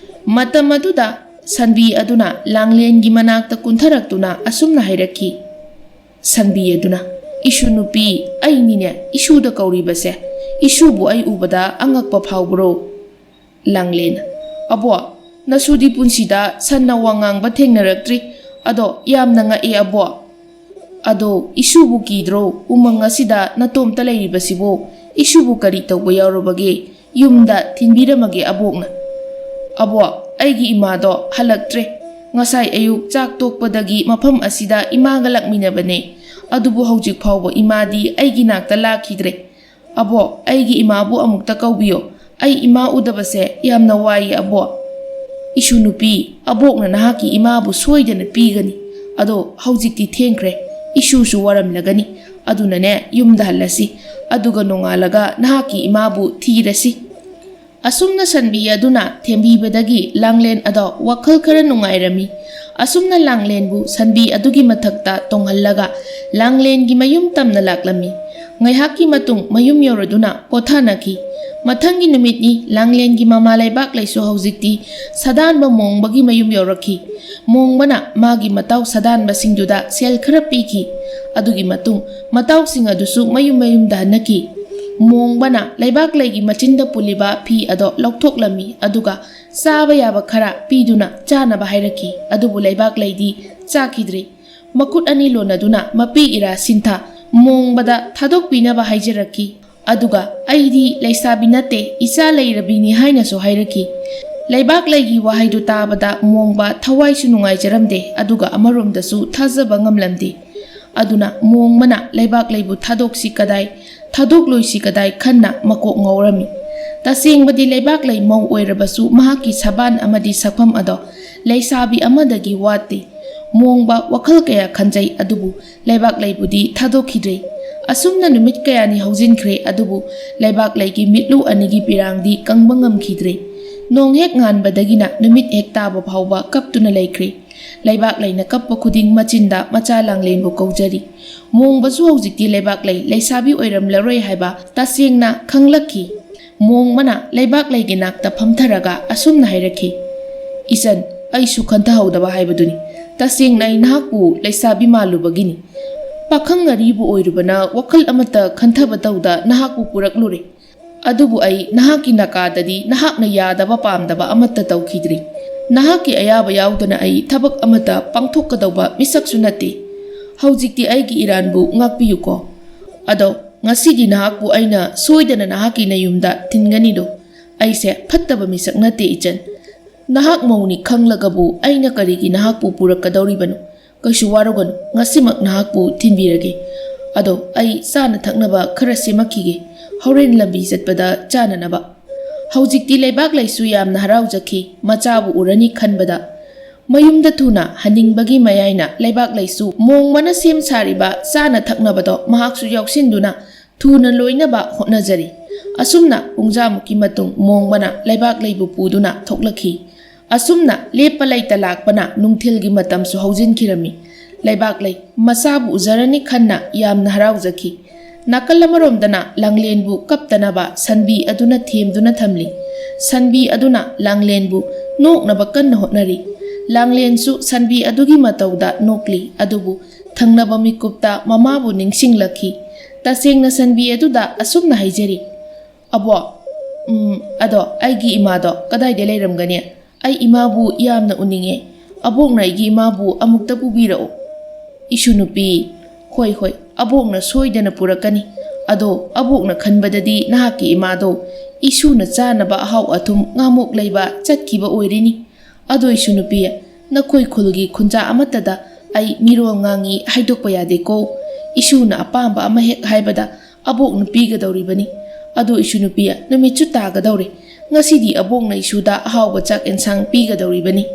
ꯃꯇꯝ ꯑꯗꯨꯗ ꯁꯟꯕꯤ ꯑꯗꯨꯅ ꯂꯥꯡꯂꯦꯟꯒꯤ ꯃꯅꯥꯛꯇ ꯀꯨꯟꯊꯔꯛꯇꯨꯅ ꯑꯁꯨꯝꯅ ꯍꯥꯏꯔꯛꯈꯤ꯫ ꯁꯟꯕꯤ ꯑꯗꯨꯅ, "ꯏꯁꯨ ꯅꯨꯄꯤ, ꯑꯩꯅꯤꯅꯦ ꯏꯁꯨꯗ ꯀꯧꯔꯤꯕꯁꯦ꯫ ꯏꯁꯨꯕꯨ ꯑꯩ ꯎꯕꯗ ꯑꯉꯛꯄ ꯐꯥꯎꯕ꯭ꯔꯣ?" ꯂꯥꯡꯂꯦꯟ, "ꯑꯕꯣ, ꯅꯁꯨꯗꯤ ꯄꯨꯟꯁꯤꯗ ꯁꯟꯅ ꯋꯥ ꯉꯥꯡꯕ ꯊꯦꯡꯅꯔꯛꯇ꯭ꯔꯤ꯫ ꯑꯗꯣ ꯌꯥꯝꯅ ꯉꯛꯑꯦ ꯑꯕꯣ꯫ ꯑꯗꯣ ꯏꯁꯨꯕꯨ ꯀꯤꯗ꯭ꯔꯣ? ꯎꯃꯪ ꯑꯁꯤꯗ ꯅꯇꯣꯝꯇ ꯂꯩꯔꯤꯕꯁꯤꯕꯨ? ꯏꯁꯨꯕꯨ ꯀꯔꯤ ꯇꯧꯕ ꯌꯥꯎꯔꯕꯒꯦ? ꯌꯨꯝꯗ ꯊꯤꯟꯕꯤꯔꯝꯃꯒꯦ ꯑꯕꯣꯛꯅ"꯫ "ꯑꯕꯣ, ꯑꯩꯒꯤ ꯏꯃꯥꯗꯣ ꯍꯜꯂꯛꯇ꯭ꯔꯦ꯫ ꯉꯁꯥꯏ ꯑꯌꯨꯛ ꯆꯥꯛ ꯇꯣꯛꯄꯗꯒꯤ ꯃꯐꯝ ꯑꯁꯤꯗ ꯏꯃꯥꯒ ꯂꯥꯛꯃꯤꯟꯅꯕꯅꯦ꯫ ꯑꯗꯨꯕꯨ ꯍꯧꯖꯤꯛ ꯐꯥꯎꯕ ꯏꯃꯥꯗꯤ ꯑꯩꯒꯤ ꯅꯥꯛꯇ ꯂꯥꯛꯈꯤꯗ꯭ꯔꯦ꯫ ꯑꯕꯣ, ꯑꯩꯒꯤ ꯏꯃꯥꯕꯨ ꯑꯃꯨꯛꯇ ꯀꯧꯕꯤꯌꯣ꯫ ꯑꯩ ꯏꯃꯥ ꯎꯗꯕꯁꯦ ꯌꯥꯝꯅ ꯋꯥꯏꯌꯦ ꯑꯕꯣ"꯫ "ꯏꯁꯨ ꯅꯨꯄꯤ, ꯑꯕꯣꯛꯅ ꯅꯍꯥꯛꯀꯤ ꯏꯃꯥꯕꯨ ꯁꯣꯏꯗꯅ ꯄꯤꯒꯅꯤ꯫ ꯑꯗꯣ ꯍꯧꯖꯤꯛꯇꯤ ꯊꯦꯡꯈ꯭ꯔꯦ꯫ ꯏꯁꯨꯁꯨ ꯋꯥꯔꯝꯂꯒꯅꯤ꯫ ꯑꯗꯨꯅꯅꯦ, ꯌꯨꯝꯗ ꯍꯜꯂꯁꯤ, ꯑꯗꯨꯒ ꯅꯣꯡꯉꯥꯜꯂꯒ ꯅꯍꯥꯛꯀꯤ ꯏꯃꯥꯕꯨ ꯊꯤꯔꯁꯤ꯫ ꯑꯁꯨꯝꯅ ꯁꯟꯕꯤ ꯑꯗꯨꯅ ꯊꯦꯝꯕꯤꯕꯗꯒꯤ ꯂꯥꯡꯂꯦꯟ ꯑꯗꯣ ꯋꯥꯈꯜ ꯈꯔ ꯅꯨꯡꯉꯥꯏꯔꯝꯃꯤ꯫ ꯑꯁꯨꯝꯅ ꯂꯥꯡꯂꯦꯟꯕꯨ ꯁꯟꯕꯤ ꯑꯗꯨꯒꯤ ꯃꯊꯛꯇ ꯇꯣꯡꯍꯜꯂꯒ ꯂꯥꯡꯂꯦꯟꯒꯤ ꯃꯌꯨꯝ ꯇꯝꯅ ꯂꯥꯛꯂꯝꯃꯤ꯫ ꯉꯥꯏꯍꯥꯛꯀꯤ ꯃꯇꯨꯡ ꯃꯌꯨꯝ ꯌꯧꯔꯗꯨꯅ ꯄꯣꯊꯥꯅꯈꯤ꯫ ꯃꯊꯪꯒꯤ ꯅꯨꯃꯤꯠꯅꯤ꯫ ꯂꯥꯡꯂꯦꯟꯒꯤ ꯃꯃꯥ ꯂꯩꯕꯥꯛꯂꯩꯁꯨ ꯍꯧꯖꯤꯛꯇꯤ ꯁꯥꯗꯥꯟꯕ ꯃꯣꯡꯕꯒꯤ ꯃꯌꯨꯝ ꯌꯧꯔꯛꯈꯤ꯫ ꯃꯣꯡꯕꯅ ꯃꯥꯒꯤ ꯃꯇꯥꯎ ꯁꯥꯗꯥꯟꯕꯁꯤꯡꯗꯨꯗ ꯁꯦꯜ ꯈꯔ ꯄꯤꯈꯤ꯫ ꯑꯗꯨꯒꯤ ꯃꯇꯨꯡ ꯃꯇꯥꯎꯁꯤꯡ ꯑꯗꯨꯁꯨ ꯃꯌꯨꯝ ꯃꯌꯨꯝꯗ ꯍꯟꯅꯈꯤ꯫ ꯃꯣꯡꯕꯅ ꯂꯩꯕꯥꯛꯂꯩꯒꯤ ꯃꯆꯤꯟꯗ ꯄꯨꯜꯂꯤꯕ ꯐꯤ ꯑꯗꯣ ꯂꯧꯊꯣꯛꯂꯝꯃꯤ, ꯑꯗꯨꯒ ꯆꯥꯕ ꯌꯥꯕ ꯈꯔ ꯄꯤꯗꯨꯅ ꯆꯥꯅꯕ ꯍꯥꯏꯔꯛꯈꯤ꯫ ꯑꯗꯨꯕꯨ ꯂꯩꯕꯥꯛꯂꯩꯗꯤ ꯆꯥꯈꯤꯗ꯭ꯔꯦ꯫ ꯃꯈꯨꯠ ꯑꯅꯤ ꯂꯣꯟꯅꯗꯨꯅ ꯃꯄꯤ ꯏꯔꯥ ꯁꯤꯟꯊ ꯃꯣꯡꯕꯗ ꯊꯥꯗꯣꯛꯄꯤꯅꯕ ꯍꯥꯏꯖꯔꯛꯈꯤ꯫ ꯑꯗꯨꯒ "ꯑꯩꯗꯤ ꯂꯩꯁꯥꯕꯤ ꯅꯠꯇꯦ, ꯏꯆꯥ ꯂꯩꯔꯕꯤꯅꯤ" ꯍꯥꯏꯅꯁꯨ ꯍꯥꯏꯔꯛꯈꯤ꯫ ꯂꯩꯕꯥꯛꯂꯩꯒꯤ ꯋꯥꯍꯩꯗꯨ ꯇꯥꯕꯗ ꯃꯣꯡꯕ ꯊꯋꯥꯏꯁꯨ ꯅꯨꯡꯉꯥꯏꯖꯔꯝꯗꯦ, ꯑꯗꯨꯒ ꯑꯃꯔꯣꯝꯗꯁꯨ ꯊꯥꯖꯕ ꯉꯝꯂꯝꯗꯦ꯫ ꯑꯗꯨꯅ ꯃꯣꯡꯕꯅ ꯂꯩꯕꯥꯛꯂꯩꯕꯨ ꯊꯥꯗꯣꯛꯁꯤ ꯀꯗꯥꯏ, ꯊꯥꯗꯣꯛꯂꯣꯏꯁꯤ ꯀꯗꯥꯏ ꯈꯟꯅ ꯃꯀꯣꯛ ꯉꯥꯎꯔꯝꯃꯤ꯫ ꯇꯁꯦꯡꯕꯗꯤ ꯂꯩꯕꯥꯛꯂꯩ ꯃꯧ ꯑꯣꯏꯔꯕꯁꯨ ꯃꯍꯥꯛꯀꯤ ꯁꯕꯥꯟ ꯑꯃꯗꯤ ꯁꯛꯐꯝ ꯑꯗꯣ ꯂꯩꯁꯥꯕꯤ ꯑꯃꯗꯒꯤ ꯋꯥꯠꯇꯦ꯫ ꯃꯣꯡꯕ ꯋꯥꯈꯜ ꯀꯌꯥ ꯈꯟꯖꯩ, ꯑꯗꯨꯕꯨ ꯂꯩꯕꯥꯛꯂꯩꯕꯨꯗꯤ ꯊꯥꯗꯣꯛꯈꯤꯗ꯭ꯔꯦ꯫ ꯑꯁꯨꯝꯅ ꯅꯨꯃꯤꯠ ꯀꯌꯥꯅꯤ ꯍꯧꯖꯤꯟꯈ꯭ꯔꯦ, ꯑꯗꯨꯕꯨ ꯂꯩꯕꯥꯛꯂꯩꯒꯤ ꯃꯤꯠꯂꯨ ꯑꯅꯤꯒꯤ ꯄꯤꯔꯥꯡꯗꯤ ꯀꯪꯕ ꯉꯝꯈꯤꯗ꯭ꯔꯦ꯫ ꯅꯣꯡ ꯍꯦꯛ ꯉꯥꯟꯕꯗꯒꯤꯅ ꯅꯨꯃꯤꯠ ꯍꯦꯛ ꯇꯥꯕ ꯐꯥꯎꯕ ꯀꯞꯇꯨꯅ ꯂꯩꯈ꯭ꯔꯦ꯫ ꯂꯩꯕꯥꯛꯂꯩꯅ ꯀꯞꯄ ꯈꯨꯗꯤꯡ ꯃꯆꯤꯟꯗ ꯃꯆꯥ ꯂꯥꯡꯂꯦꯟꯕꯨ ꯀꯧꯖꯔꯤ꯫ ꯃꯣꯡꯕꯁꯨ ꯍꯧꯖꯤꯛꯇꯤ ꯂꯩꯕꯥꯛꯂꯩ ꯂꯩꯁꯥꯕꯤ ꯑꯣꯏꯔꯝꯂꯔꯣꯏ ꯍꯥꯏꯕ ꯇꯁꯦꯡꯅ ꯈꯪꯂꯛꯈꯤ꯫ ꯃꯣꯡꯕꯅ ꯂꯩꯕꯥꯛꯂꯩꯒꯤ ꯅꯥꯛꯇ ꯐꯝꯊꯔꯒ ꯑꯁꯨꯝꯅ ꯍꯥꯏꯔꯛꯈꯤ, "ꯏꯆꯟ, ꯑꯩꯁꯨ ꯈꯟꯊꯍꯧꯗꯕ ꯍꯥꯏꯕꯗꯨꯅꯤ꯫ ꯇꯁꯦꯡꯅ ꯑꯩ ꯅꯍꯥꯛꯄꯨ ꯂꯩꯁꯥꯕꯤ ꯃꯥꯜꯂꯨꯕꯒꯤꯅꯤ꯫ ꯄꯥꯈꯪ ꯑꯔꯤꯕ ꯑꯣꯏꯔꯨꯕꯅ ꯋꯥꯈꯜ ꯑꯃꯠꯇ ꯈꯟꯊꯕ ꯇꯧꯗ ꯅꯍꯥꯛꯄꯨ ꯄꯨꯔꯛꯂꯨꯔꯦ꯫ ꯑꯗꯨꯕꯨ ꯑꯩ ꯅꯍꯥꯛꯀꯤ ꯅꯥꯀꯥꯗꯗꯤ ꯅꯍꯥꯛꯅ ꯌꯥꯗꯕ ꯄꯥꯝꯗꯕ ꯑꯃꯠꯇ ꯇꯧꯈꯤꯗ꯭ꯔꯤ꯫ ꯅꯍꯥꯛꯀꯤ ꯑꯌꯥꯕ ꯌꯥꯎꯗꯅ ꯑꯩ ꯊꯕꯛ ꯑꯃꯠꯇ ꯄꯥꯡꯊꯣꯛꯀꯗꯧꯕ ꯃꯤꯁꯛꯁꯨ ꯅꯠꯇꯦ꯫ ꯍꯧꯖꯤꯛꯇꯤ ꯑꯩꯒꯤ ꯏꯔꯥꯟꯕꯨ ꯉꯥꯛꯄꯤꯌꯨꯀꯣ꯫ ꯑꯗꯣ ꯉꯁꯤꯗꯤ ꯅꯍꯥꯛꯄꯨ ꯑꯩꯅ ꯁꯣꯏꯗꯅ ꯅꯍꯥꯛꯀꯤ ꯅꯌꯨꯝꯗ ꯊꯤꯟꯒꯅꯤꯗꯣ꯫ ꯑꯩꯁꯦ ꯐꯠꯇꯕ ꯃꯤꯁꯛ ꯅꯠꯇꯦ, ꯏꯆꯟ꯫ ꯅꯍꯥꯛ ꯃꯧꯅꯤ ꯈꯪꯂꯒꯕꯨ ꯑꯩꯅ ꯀꯔꯤꯒꯤ ꯅꯍꯥꯛꯄꯨ ꯄꯨꯔꯛꯀꯗꯧꯔꯤꯕꯅꯣ? ꯀꯩꯁꯨ ꯋꯥꯔꯨꯒꯅꯨ, ꯉꯁꯤꯃꯛ ꯅꯍꯥꯛꯄꯨ ꯊꯤꯟꯕꯤꯔꯒꯦ꯫ ꯑꯗꯣ ꯑꯩ ꯆꯥꯅ ꯊꯛꯅꯕ ꯈꯔ ꯁꯦꯝꯃꯛꯈꯤꯒꯦ, ꯍꯣꯔꯦꯟ ꯂꯝꯕꯤ ꯆꯠꯄꯗ ꯆꯥꯅꯅꯕ"꯫ ꯍꯧꯖꯤꯛꯇꯤ ꯂꯩꯕꯥꯛꯂꯩꯁꯨ ꯌꯥꯝꯅ ꯍꯔꯥꯎꯖꯈꯤ, ꯃꯆꯥꯕꯨ ꯎꯔꯅꯤ ꯈꯟꯕꯗ꯫ ꯃꯌꯨꯝꯗ ꯊꯨꯅ ꯍꯟꯅꯤꯡꯕꯒꯤ ꯃꯌꯥꯏꯅ ꯂꯩꯕꯥꯛꯂꯩꯁꯨ ꯃꯣꯡꯕꯅ ꯁꯦꯝ ꯁꯥꯔꯤꯕ ꯆꯥꯅ ꯊꯛꯅꯕꯗꯣ ꯃꯍꯥꯛꯁꯨ ꯌꯥꯎꯁꯤꯟꯗꯨꯅ ꯊꯨꯅ ꯂꯣꯏꯅꯕ ꯍꯣꯠꯅꯖꯔꯤ꯫ ꯑꯁꯨꯝꯅ ꯄꯨꯡꯖꯥꯃꯨꯛꯀꯤ ꯃꯇꯨꯡ ꯃꯣꯡꯕꯅ ꯂꯩꯕꯥꯛꯂꯩꯕꯨ ꯄꯨꯗꯨꯅ ꯊꯣꯛꯂꯛꯈꯤ꯫ ꯑꯁꯨꯝꯅ ꯂꯦꯞꯄ ꯂꯩꯇ ꯂꯥꯛꯄꯅ ꯅꯨꯡꯊꯤꯜꯒꯤ ꯃꯇꯝꯁꯨ ꯍꯧꯖꯤꯟꯈꯤꯔꯝꯃꯤ꯫ ꯂꯩꯕꯥꯛꯂꯩ ꯃꯆꯥꯕꯨ ꯎꯖꯔꯅꯤ ꯈꯟꯅ ꯌꯥꯝꯅ ꯍꯔꯥꯎꯖꯈꯤ꯫ ꯅꯥꯀꯜ ꯑꯃꯔꯣꯝꯗꯅ ꯂꯥꯡꯂꯦꯟꯕꯨ ꯀꯞꯇꯅꯕ ꯁꯟꯕꯤ ꯑꯗꯨꯅ ꯊꯦꯝꯗꯨꯅ ꯊꯝꯂꯤ꯫ ꯁꯟꯕꯤ ꯑꯗꯨꯅ ꯂꯥꯡꯂꯦꯟꯕꯨ ꯅꯣꯛꯅꯕ ꯀꯟꯅ ꯍꯣꯠꯅꯔꯤ꯫ ꯂꯥꯡꯂꯦꯟꯁꯨ ꯁꯟꯕꯤ ꯑꯗꯨꯒꯤ ꯃꯇꯧꯗ ꯅꯣꯛꯂꯤ꯫ ꯑꯗꯨꯕꯨ ꯊꯪꯅꯕ ꯃꯤꯀꯨꯞꯇ ꯃꯃꯥꯕꯨ ꯅꯤꯡꯁꯤꯡꯂꯛꯈꯤ꯫ ꯇꯁꯦꯡꯅ ꯁꯟꯕꯤ ꯑꯗꯨꯗ ꯑꯁꯨꯝꯅ ꯍꯥꯏꯖꯔꯤ, "ꯑꯕꯣ, ꯎꯝ, ꯑꯗꯣ ꯑꯩꯒꯤ ꯏꯃꯥꯗꯣ ꯀꯗꯥꯏꯗ ꯂꯩꯔꯝꯒꯅꯤ? ꯑꯩ ꯏꯃꯥꯕꯨ ꯌꯥꯝꯅ ꯎꯅꯤꯡꯉꯦ꯫ ꯑꯕꯣꯛꯅ ꯑꯩꯒꯤ ꯏꯃꯥꯕꯨ ꯑꯃꯨꯛꯇ ꯄꯨꯕꯤꯔꯛꯎ꯫" ꯏꯁꯨ ꯅꯨꯄꯤ, "ꯍꯣꯏ, ꯍꯣꯏ, ꯑꯕꯣꯛꯅ ꯁꯣꯏꯗꯅ ꯄꯨꯔꯛꯀꯅꯤ꯫ ꯑꯗꯣ ꯑꯕꯣꯛꯅ ꯈꯟꯕꯗꯗꯤ ꯅꯍꯥꯛꯀꯤ ꯏꯃꯥꯗꯣ ꯏꯁꯨꯅ ꯆꯥꯅꯕ ꯑꯍꯥꯎ ꯑꯊꯨꯝ ꯉꯥꯃꯣꯛ ꯂꯩꯕ ꯆꯠꯈꯤꯕ ꯑꯣꯏꯔꯤꯅꯤ꯫ ꯑꯗꯣ ꯏꯁꯨ ꯅꯨꯄꯤ, ꯅꯈꯣꯏ ꯈꯨꯜꯒꯤ ꯈꯨꯟꯖꯥ ꯑꯃꯠꯇꯗ ꯑꯩ ꯃꯤꯔꯣꯜ ꯉꯥꯡꯉꯤ ꯍꯥꯏꯗꯣꯛꯄ ꯌꯥꯗꯦꯀꯣ꯫ ꯏꯁꯨꯅ ꯑꯄꯥꯝꯕ ꯑꯃ ꯍꯦꯛ ꯍꯥꯏꯕꯗ ꯑꯕꯣꯛꯅ ꯄꯤꯒꯗꯧꯔꯤꯕꯅꯤ꯫ ꯑꯗꯣ ꯏꯁꯨ ꯅꯨꯄꯤ, ꯅꯨꯃꯤꯠꯁꯨ ꯇꯥꯒꯗꯧꯔꯦ꯫ ꯉꯁꯤꯗꯤ ꯑꯕꯣꯛꯅ ꯏꯁꯨꯗ ꯑꯍꯥꯎꯕ ꯆꯥꯛ ꯑꯦꯟꯁꯥꯡ ꯄꯤꯒꯗꯧꯔꯤꯕꯅꯤ꯫"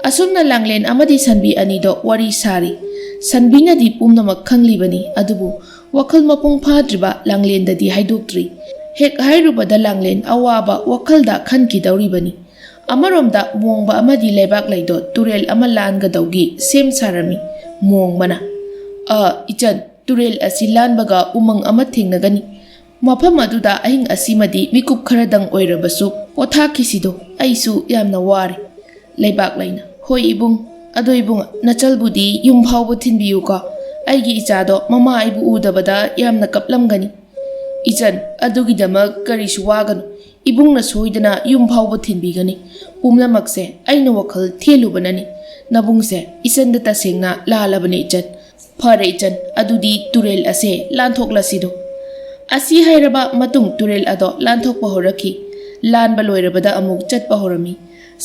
ꯑꯁꯨꯝꯅ ꯂꯥꯡꯂꯦꯟ ꯑꯃꯗꯤ ꯁꯟꯕꯤ ꯑꯅꯤꯗꯣ ꯋꯥꯔꯤ ꯁꯥꯔꯤ꯫ ꯁꯟꯕꯤꯅꯗꯤ ꯄꯨꯝꯅꯃꯛ ꯈꯪꯂꯤꯕꯅꯤ, ꯑꯗꯨꯕꯨ ꯋꯥꯈꯜ ꯃꯄꯨꯡ ꯐꯥꯗ꯭ꯔꯤꯕ ꯂꯥꯡꯂꯦꯟꯗꯗꯤ ꯍꯥꯏꯗꯣꯛꯇ꯭ꯔꯤ꯫ ꯍꯦꯛ ꯍꯥꯏꯔꯨꯕꯗ ꯂꯥꯡꯂꯦꯟ ꯑꯋꯥꯕ ꯋꯥꯈꯜꯗ ꯈꯟꯈꯤꯗꯧꯔꯤꯕꯅꯤ꯫ ꯑꯃꯔꯣꯝꯗ ꯃꯣꯡꯕ ꯑꯃꯗꯤ ꯂꯩꯕꯥꯛꯂꯩꯗꯣ ꯇꯨꯔꯦꯜ ꯑꯃ ꯂꯥꯟꯒꯗꯧꯒꯤ ꯁꯦꯝ ꯁꯥꯔꯝꯃꯤ꯫ ꯃꯣꯡꯕꯅ, "ꯑ, ꯏꯆꯟ, ꯇꯨꯔꯦꯜ ꯑꯁꯤ ꯂꯥꯟꯕꯒ ꯎꯃꯪ ꯑꯃ ꯊꯦꯡꯅꯒꯅꯤ꯫ ꯃꯐꯝ ꯑꯗꯨꯗ ꯑꯍꯤꯡ ꯑꯁꯤꯃꯗꯤ ꯃꯤꯀꯨꯞ ꯈꯔꯗꯪ ꯑꯣꯏꯔꯕꯁꯨ ꯄꯣꯊꯥꯈꯤꯁꯤꯗꯣ, ꯑꯩꯁꯨ ꯌꯥꯝꯅ ꯋꯥꯔꯦ꯫" ꯂꯩꯕꯥꯛꯂꯩꯅ, "ꯍꯣꯏ ꯏꯕꯨꯡ, ꯑꯗꯣ ꯏꯕꯨꯡ, ꯅꯆꯜꯕꯨꯗꯤ ꯌꯨꯝ ꯐꯥꯎꯕ ꯊꯤꯟꯕꯤꯌꯨꯀꯣ꯫ ꯑꯩꯒꯤ ꯏꯆꯥꯗꯣ ꯃꯃꯥ ꯑꯩꯕꯨ ꯎꯗꯕꯗ ꯌꯥꯝꯅ ꯀꯞꯂꯝꯒꯅꯤ꯫" "ꯏꯆꯟ, ꯑꯗꯨꯒꯤꯗꯃꯛ ꯀꯔꯤꯁꯨ ꯋꯥꯒꯅꯨ꯫ ꯏꯕꯨꯡꯅ ꯁꯣꯏꯗꯅ ꯌꯨꯝ ꯐꯥꯎꯕ ꯊꯤꯟꯕꯤꯒꯅꯤ꯫ ꯄꯨꯝꯅꯃꯛꯁꯦ ꯑꯩꯅ ꯋꯥꯈꯜ ꯊꯦꯜꯂꯨꯕꯅꯅꯤ꯫ ꯅꯕꯨꯡꯁꯦ ꯏꯆꯟꯗ ꯇꯁꯦꯡꯅ ꯂꯥꯜꯂꯕꯅꯤ ꯏꯆꯟ꯫ ꯐꯔꯦ ꯏꯆꯟ, ꯑꯗꯨꯗꯤ ꯇꯨꯔꯦꯜ ꯑꯁꯦ ꯂꯥꯟꯊꯣꯛꯂꯁꯤꯗꯣ꯫" ꯑꯁꯤ ꯍꯥꯏꯔꯕ ꯃꯇꯨꯡ ꯇꯨꯔꯦꯜ ꯑꯗꯣ ꯂꯥꯟꯊꯣꯛꯄ ꯍꯧꯔꯛꯈꯤ꯫ ꯂꯥꯟꯕ ꯂꯣꯏꯔꯕꯗ ꯑꯃꯨꯛ ꯆꯠꯄ ꯍꯧꯔꯝꯃꯤ꯫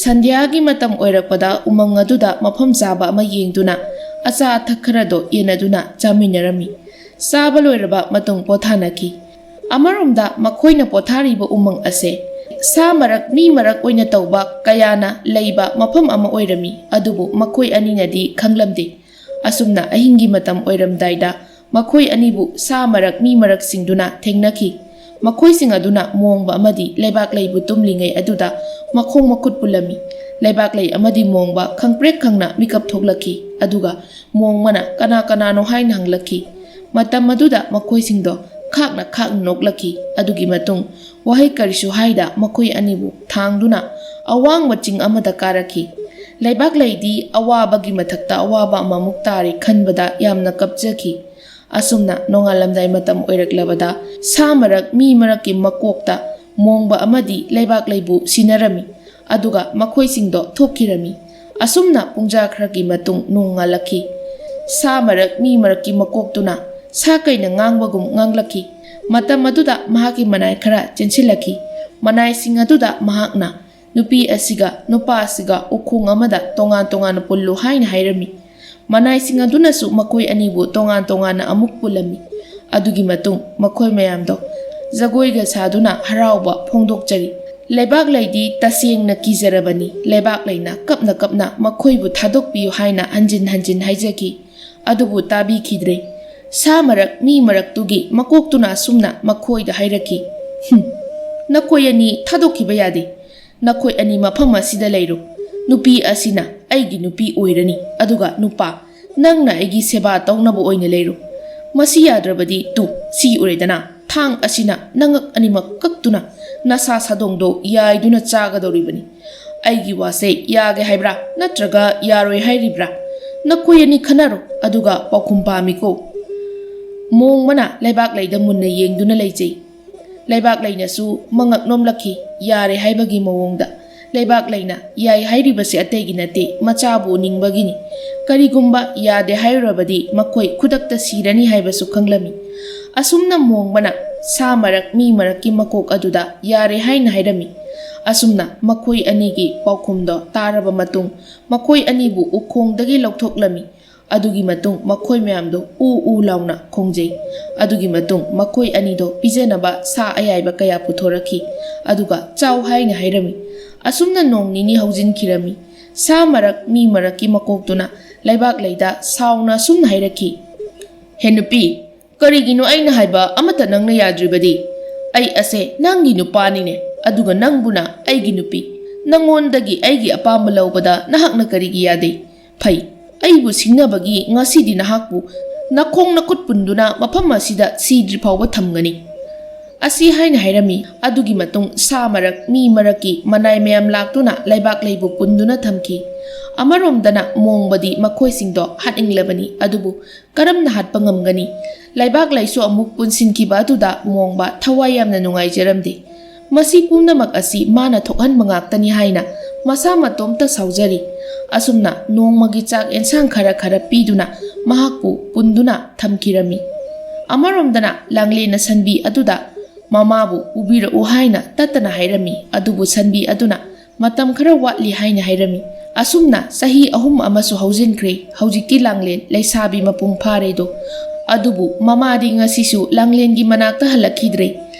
ꯁꯟꯙ꯭ꯌꯥꯒꯤ ꯃꯇꯝ ꯑꯣꯏꯔꯛꯄꯗ ꯎꯃꯪ ꯑꯗꯨꯗ ꯃꯐꯝ ꯆꯥꯕ ꯑꯃ ꯌꯦꯡꯗꯨꯅ ꯑꯆꯥ ꯑꯊꯛ ꯈꯔꯗꯣ ꯌꯦꯟꯅꯗꯨꯅ ꯆꯥꯃꯤꯟꯅꯔꯝꯃꯤ꯫ ꯆꯥꯕ ꯂꯣꯏꯔꯕ ꯃꯇꯨꯡ ꯄꯣꯊꯥꯅꯈꯤ꯫ ꯑꯃꯔꯣꯝꯗ ꯃꯈꯣꯏꯅ ꯄꯣꯊꯥꯔꯤꯕ ꯎꯃꯪ ꯑꯁꯦ ꯁꯥ ꯃꯔꯛ ꯃꯤ ꯃꯔꯛ ꯑꯣꯏꯅ ꯇꯧꯕ ꯀꯌꯥꯅ ꯂꯩꯕ ꯃꯐꯝ ꯑꯃ ꯑꯣꯏꯔꯝꯃꯤ, ꯑꯗꯨꯕꯨ ꯃꯈꯣꯏ ꯑꯅꯤꯅꯗꯤ ꯈꯪꯂꯝꯗꯦ꯫ ꯑꯁꯨꯝꯅ ꯑꯍꯤꯡꯒꯤ ꯃꯇꯝ ꯑꯣꯏꯔꯝꯗꯥꯏꯗ ꯃꯈꯣꯏ ꯑꯅꯤꯕꯨ ꯁꯥ ꯃꯔꯛ ꯃꯤ ꯃꯔꯛꯁꯤꯡꯗꯨꯅ ꯊꯦꯡꯅꯈꯤ꯫ ꯃꯈꯣꯏꯁꯤꯡ ꯑꯗꯨꯅ ꯃꯣꯡꯕ ꯑꯃꯗꯤ ꯂꯩꯕꯥꯛꯂꯩꯕꯨ ꯇꯨꯝꯂꯤꯉꯩ ꯑꯗꯨꯗ ꯃꯈꯣꯡ ꯃꯈꯨꯠ ꯄꯨꯜꯂꯝꯃꯤ꯫ ꯂꯩꯕꯥꯛꯂꯩ ꯑꯃꯗꯤ ꯃꯣꯡꯕ ꯈꯪꯄ꯭ꯔꯦꯛ ꯈꯪꯅ ꯃꯤꯀꯞ ꯊꯣꯛꯂꯛꯈꯤ, ꯑꯗꯨꯒ ꯃꯣꯡꯕꯅ ꯀꯅꯥ ꯀꯅꯥꯅꯣ ꯍꯥꯏꯅ ꯍꯪꯂꯛꯈꯤ꯫ ꯃꯇꯝ ꯑꯗꯨꯗ ꯃꯈꯣꯏꯁꯤꯡꯗꯣ ꯈꯥꯛꯅ ꯈꯥꯛꯅ ꯅꯣꯛꯂꯛꯈꯤ꯫ ꯑꯗꯨꯒꯤ ꯃꯇꯨꯡ ꯋꯥꯍꯩ ꯀꯔꯤꯁꯨ ꯍꯥꯏꯗ ꯃꯈꯣꯏ ꯑꯅꯤꯕꯨ ꯊꯥꯡꯗꯨꯅ ꯑꯋꯥꯡꯕ ꯆꯤꯡ ꯑꯃꯗ ꯀꯥꯔꯛꯈꯤ꯫ ꯂꯩꯕꯥꯛꯂꯩꯗꯤ ꯑꯋꯥꯕꯒꯤ ꯃꯊꯛꯇ ꯑꯋꯥꯕ ꯑꯃꯃꯨꯛ ꯇꯥꯔꯦ ꯈꯟꯕꯗ ꯌꯥꯝꯅ ꯀꯞꯆꯈꯤ꯫ ꯑꯁꯨꯝꯅ ꯅꯣꯡꯉꯥꯜꯂꯝꯗꯥꯏ ꯃꯇꯝ ꯑꯣꯏꯔꯛꯂꯕꯗ ꯁꯥ ꯃꯔꯛ ꯃꯤ ꯃꯔꯛꯀꯤ ꯃꯀꯣꯛꯇ ꯃꯣꯡꯕ ꯑꯃꯗꯤ ꯂꯩꯕꯥꯛꯂꯩꯕꯨ ꯁꯤꯟꯅꯔꯝꯃꯤ, ꯑꯗꯨꯒ ꯃꯈꯣꯏꯁꯤꯡꯗꯣ ꯊꯣꯛꯈꯤꯔꯝꯃꯤ꯫ ꯑꯁꯨꯝꯅ ꯄꯨꯡꯖꯥ ꯈꯔꯒꯤ ꯃꯇꯨꯡ ꯅꯣꯡ ꯉꯥꯜꯂꯛꯈꯤ꯫ ꯁꯥ ꯃꯔꯛ ꯃꯤ ꯃꯔꯛꯀꯤ ꯃꯀꯣꯛꯇꯨꯅ ꯁꯥ ꯀꯩꯅ ꯉꯥꯡꯕꯒꯨꯝ ꯉꯥꯡꯂꯛꯈꯤ꯫ ꯃꯇꯝ ꯑꯗꯨꯗ ꯃꯍꯥꯛꯀꯤ ꯃꯅꯥꯏ ꯈꯔ ꯆꯦꯟꯁꯤꯜꯂꯛꯈꯤ꯫ ꯃꯅꯥꯏꯁꯤꯡ ꯑꯗꯨꯗ ꯃꯍꯥꯛꯅ ꯅꯨꯄꯤ ꯑꯁꯤꯒ ꯅꯨꯄꯥ ꯑꯁꯤꯒ ꯎꯈꯣꯡ ꯑꯃꯗ ꯇꯣꯉꯥꯟ ꯇꯣꯉꯥꯟꯅ ꯄꯨꯜꯂꯨ ꯍꯥꯏꯅ ꯍꯥꯏꯔꯝꯃꯤ꯫ ꯃꯅꯥꯏꯁꯤꯡ ꯑꯗꯨꯅꯁꯨ ꯃꯈꯣꯏ ꯑꯅꯤꯕꯨ ꯇꯣꯉꯥꯟ ꯇꯣꯉꯥꯟꯅ ꯑꯃꯨꯛ ꯄꯨꯜꯂꯝꯃꯤ꯫ ꯑꯗꯨꯒꯤ ꯃꯇꯨꯡ ꯃꯈꯣꯏ ꯃꯌꯥꯝꯗꯣ ꯖꯒꯣꯏꯒ ꯁꯥꯗꯨꯅ ꯍꯔꯥꯎꯕ ꯐꯣꯡꯗꯣꯛꯆꯔꯤ꯫ ꯂꯩꯕꯥꯛꯂꯩꯗꯤ ꯇꯁꯦꯡꯅ ꯀꯤꯖꯔꯕꯅꯤ꯫ ꯂꯩꯕꯥꯛꯂꯩꯅ ꯀꯞꯅ ꯀꯞꯅ ꯃꯈꯣꯏꯕꯨ ꯊꯥꯗꯣꯛꯄꯤꯌꯨ ꯍꯥꯏꯅ ꯍꯟꯖꯤꯟ ꯍꯟꯖꯤꯟ ꯍꯥꯏꯖꯈꯤ꯫ ꯑꯗꯨꯕꯨ ꯇꯥꯕꯤꯈꯤꯗ꯭ꯔꯦ꯫ ꯁꯥ ꯃꯔꯛ ꯃꯤ ꯃꯔꯛꯇꯨꯒꯤ ꯃꯀꯣꯛꯇꯨꯅ ꯑꯁꯨꯝꯅ ꯃꯈꯣꯏꯗ ꯍꯥꯏꯔꯛꯈꯤ, "ꯍꯨꯝ, ꯅꯈꯣꯏ ꯑꯅꯤ ꯊꯥꯗꯣꯛꯈꯤꯕ ꯌꯥꯗꯦ꯫ ꯅꯈꯣꯏ ꯑꯅꯤ ꯃꯐꯝ ꯑꯁꯤꯗ ꯂꯩꯔꯨ꯫ ꯅꯨꯄꯤ ꯑꯁꯤꯅ ꯑꯩꯒꯤ ꯅꯨꯄꯤ ꯑꯣꯏꯔꯅꯤ, ꯑꯗꯨꯒ ꯅꯨꯄꯥ, ꯅꯪꯅ ꯑꯩꯒꯤ ꯁꯦꯕꯥ ꯇꯧꯅꯕ ꯑꯣꯏꯅ ꯂꯩꯔꯨ꯫ ꯃꯁꯤ ꯌꯥꯗ꯭ꯔꯕꯗꯤ ꯇꯨ, ꯁꯤ ꯎꯔꯦꯗꯅ, ꯊꯥꯡ ꯑꯁꯤꯅ ꯅꯉꯛ ꯑꯅꯤꯃꯛ ꯀꯛꯇꯨꯅ ꯅꯁꯥ ꯁꯥꯗꯣꯡꯗꯣ ꯌꯥꯏꯗꯨꯅ ꯆꯥꯒꯗꯧꯔꯤꯕꯅꯤ꯫ ꯑꯩꯒꯤ ꯋꯥꯁꯦ ꯌꯥꯒꯦ ꯍꯥꯏꯕ꯭ꯔꯥ ꯅꯠꯇ꯭ꯔꯒ ꯌꯥꯔꯣꯏ ꯍꯥꯏꯔꯤꯕ꯭ꯔꯥ? ꯅꯈꯣꯏ ꯑꯅꯤ ꯈꯟꯅꯔꯣ, ꯑꯗꯨꯒ ꯄꯥꯎꯈꯨꯝ ꯄꯥꯝꯃꯤꯀꯣ?" ꯃꯣꯡꯕꯅ ꯂꯩꯕꯥꯛꯂꯩꯗ ꯃꯨꯟꯅ ꯌꯦꯡꯗꯨꯅ ꯂꯩꯖꯩ꯫ ꯂꯩꯕꯥꯛꯂꯩꯅꯁꯨ ꯃꯉꯛ ꯅꯣꯝꯂꯛꯈꯤ, ꯌꯥꯔꯦ ꯍꯥꯏꯕꯒꯤ ꯃꯑꯣꯡꯗ꯫ ꯂꯩꯕꯥꯛꯂꯩꯅ ꯌꯥꯏ ꯍꯥꯏꯔꯤꯕꯁꯤ ꯑꯇꯩꯒꯤ ꯅꯠꯇꯦ, ꯃꯆꯥꯕꯨ ꯎꯅꯤꯡꯕꯒꯤꯅꯤ꯫ ꯀꯔꯤꯒꯨꯝꯕ ꯌꯥꯗꯦ ꯍꯥꯏꯔꯨꯔꯕꯗꯤ ꯃꯈꯣꯏ ꯈꯨꯗꯛꯇ ꯁꯤꯔꯅꯤ ꯍꯥꯏꯕꯁꯨ ꯈꯪꯂꯝꯃꯤ꯫ ꯑꯁꯨꯝꯅ ꯃꯣꯡꯕꯅ ꯁꯥ ꯃꯔꯛ ꯃꯤ ꯃꯔꯛꯀꯤ ꯃꯀꯣꯛ ꯑꯗꯨꯗ ꯌꯥꯔꯦ ꯍꯥꯏꯅ ꯍꯥꯏꯔꯝꯃꯤ꯫ ꯑꯁꯨꯝꯅ ꯃꯈꯣꯏ ꯑꯅꯤꯒꯤ ꯄꯥꯎꯈꯨꯝꯗꯣ ꯇꯥꯔꯕ ꯃꯇꯨꯡ ꯃꯈꯣꯏ ꯑꯅꯤꯕꯨ ꯎꯈꯣꯡꯗꯒꯤ ꯂꯧꯊꯣꯛꯂꯝꯃꯤ꯫ ꯑꯗꯨꯒꯤ ꯃꯇꯨꯡ ꯃꯈꯣꯏ ꯃꯌꯥꯝꯗꯣ ꯎ ꯎ ꯂꯥꯎꯅ ꯈꯣꯡꯖꯩ꯫ ꯑꯗꯨꯒꯤ ꯃꯇꯨꯡ ꯃꯈꯣꯏ ꯑꯅꯤꯗꯣ ꯄꯤꯖꯅꯕ ꯁꯥ ꯑꯌꯥꯏꯕ ꯀꯌꯥ ꯄꯨꯊꯣꯔꯛꯈꯤ꯫ ꯑꯗꯨꯒ "ꯆꯥꯎ" ꯍꯥꯏꯅ ꯍꯥꯏꯔꯝꯃꯤ꯫ ꯑꯁꯨꯝꯅ ꯅꯣꯡ ꯅꯤꯅꯤ ꯍꯧꯖꯤꯟꯈꯤꯔꯝꯃꯤ꯫ ꯁꯥ ꯃꯔꯛ ꯃꯤ ꯃꯔꯛꯀꯤ ꯃꯀꯣꯛꯇꯨꯅ ꯂꯩꯕꯥꯛ ꯂꯩꯗ ꯁꯥꯎꯅ ꯑꯁꯨꯝꯅ ꯍꯥꯏꯔꯛꯈꯤ: "ꯍꯦ ꯅꯨꯄꯤ, ꯀꯔꯤꯒꯤꯅꯣ ꯑꯩꯅ ꯍꯥꯏꯕ ꯑꯃꯠꯇ ꯅꯪꯅ ꯌꯥꯗ꯭ꯔꯤꯕꯗꯤ? ꯑꯩ ꯑꯁꯦ ꯅꯪꯒꯤ ꯅꯨꯄꯥꯅꯤꯅꯦ, ꯑꯗꯨꯒ ꯅꯪꯕꯨꯅ ꯑꯩꯒꯤ ꯅꯨꯄꯤ꯫ ꯅꯪꯉꯣꯟꯗꯒꯤ ꯑꯩꯒꯤ ꯑꯄꯥꯝꯕ ꯂꯧꯕꯗ ꯅꯍꯥꯛꯅ ꯀꯔꯤꯒꯤ ꯌꯥꯗꯦ? ꯐꯩ, ꯑꯩꯕꯨ ꯁꯤꯡꯅꯕꯒꯤ ꯉꯁꯤꯗꯤ ꯅꯍꯥꯛꯄꯨ ꯅꯈꯣꯡ ꯅꯈꯨꯠ ꯄꯨꯟꯗꯨꯅ ꯃꯐꯝ ꯑꯁꯤꯗ ꯁꯤꯗ꯭ꯔꯤ ꯐꯥꯎꯕ ꯊꯝꯒꯅꯤ"꯫ ꯑꯁꯤ ꯍꯥꯏꯅ ꯍꯥꯏꯔꯝꯃꯤ꯫ ꯑꯗꯨꯒꯤ ꯃꯇꯨꯡ ꯁꯥ ꯃꯔꯛ ꯃꯤ ꯃꯔꯛꯀꯤ ꯃꯅꯥꯏ ꯃꯌꯥꯝ ꯂꯥꯛꯇꯨꯅ ꯂꯩꯕꯥꯛ ꯂꯩꯕꯨ ꯄꯨꯟꯗꯨꯅ ꯊꯝꯈꯤ꯫ ꯑꯃꯔꯣꯝꯗꯅ ꯃꯣꯡꯕꯗꯤ ꯃꯈꯣꯏꯁꯤꯡꯗꯣ ꯍꯥꯠꯅꯤꯡꯂꯕꯅꯤ, ꯑꯗꯨꯕꯨ ꯀꯔꯝꯅ ꯍꯥꯠꯄ ꯉꯝꯒꯅꯤ? ꯂꯩꯕꯥꯛ ꯂꯩꯁꯨ ꯑꯃꯨꯛ ꯄꯨꯟꯁꯤꯟꯈꯤꯕ ꯑꯗꯨꯗ ꯃꯣꯡꯕ ꯊꯋꯥꯏ ꯌꯥꯝꯅ ꯅꯨꯡꯉꯥꯏꯖꯔꯝꯗꯦ꯫ ꯃꯁꯤ ꯄꯨꯝꯅꯃꯛ ꯑꯁꯤ ꯃꯥꯅ ꯊꯣꯛꯍꯟꯕ ꯉꯥꯛꯇꯅꯤ ꯍꯥꯏꯅ ꯃꯁꯥ ꯃꯇꯣꯝꯇ ꯁꯥꯎꯖꯔꯤ꯫ ꯑꯁꯨꯝꯅ ꯅꯣꯡꯃꯒꯤ ꯆꯥꯛ ꯑꯦꯟꯁꯥꯡ ꯈꯔ ꯈꯔ ꯄꯤꯗꯨꯅ ꯃꯍꯥꯛꯄꯨ ꯄꯨꯟꯗꯨꯅ ꯊꯝꯈꯤꯔꯝꯃꯤ꯫ ꯑꯃꯔꯣꯝꯗꯅ ꯂꯥꯡꯂꯦꯟꯅ ꯁꯟꯕꯤ ꯑꯗꯨꯗ ꯃꯃꯥꯕꯨ ꯄꯨꯕꯤꯔꯛꯎ ꯍꯥꯏꯅ ꯇꯠꯇꯅ ꯍꯥꯏꯔꯝꯃꯤ꯫ ꯑꯗꯨꯕꯨ ꯁꯟꯕꯤ ꯑꯗꯨꯅ ꯃꯇꯝ ꯈꯔ ꯋꯥꯠꯂꯤ ꯍꯥꯏꯅ ꯍꯥꯏꯔꯝꯃꯤ꯫ ꯑꯁꯨꯝꯅ ꯆꯍꯤ ꯑꯍꯨꯝ ꯑꯃꯁꯨ ꯍꯧꯖꯤꯟꯈ꯭ꯔꯦ꯫ ꯍꯧꯖꯤꯛꯇꯤ ꯂꯥꯡꯂꯦꯟ ꯂꯩꯁꯥꯕꯤ ꯃꯄꯨꯡ ꯐꯥꯔꯦꯗꯣ꯫ ꯑꯗꯨꯕꯨ ꯃꯃꯥꯗꯤ ꯉꯁꯤꯁꯨ ꯂꯥꯡꯂꯦꯟꯒꯤ ꯃꯅꯥꯛꯇ ꯍꯜꯂꯛꯈꯤꯗ꯭ꯔꯦ꯫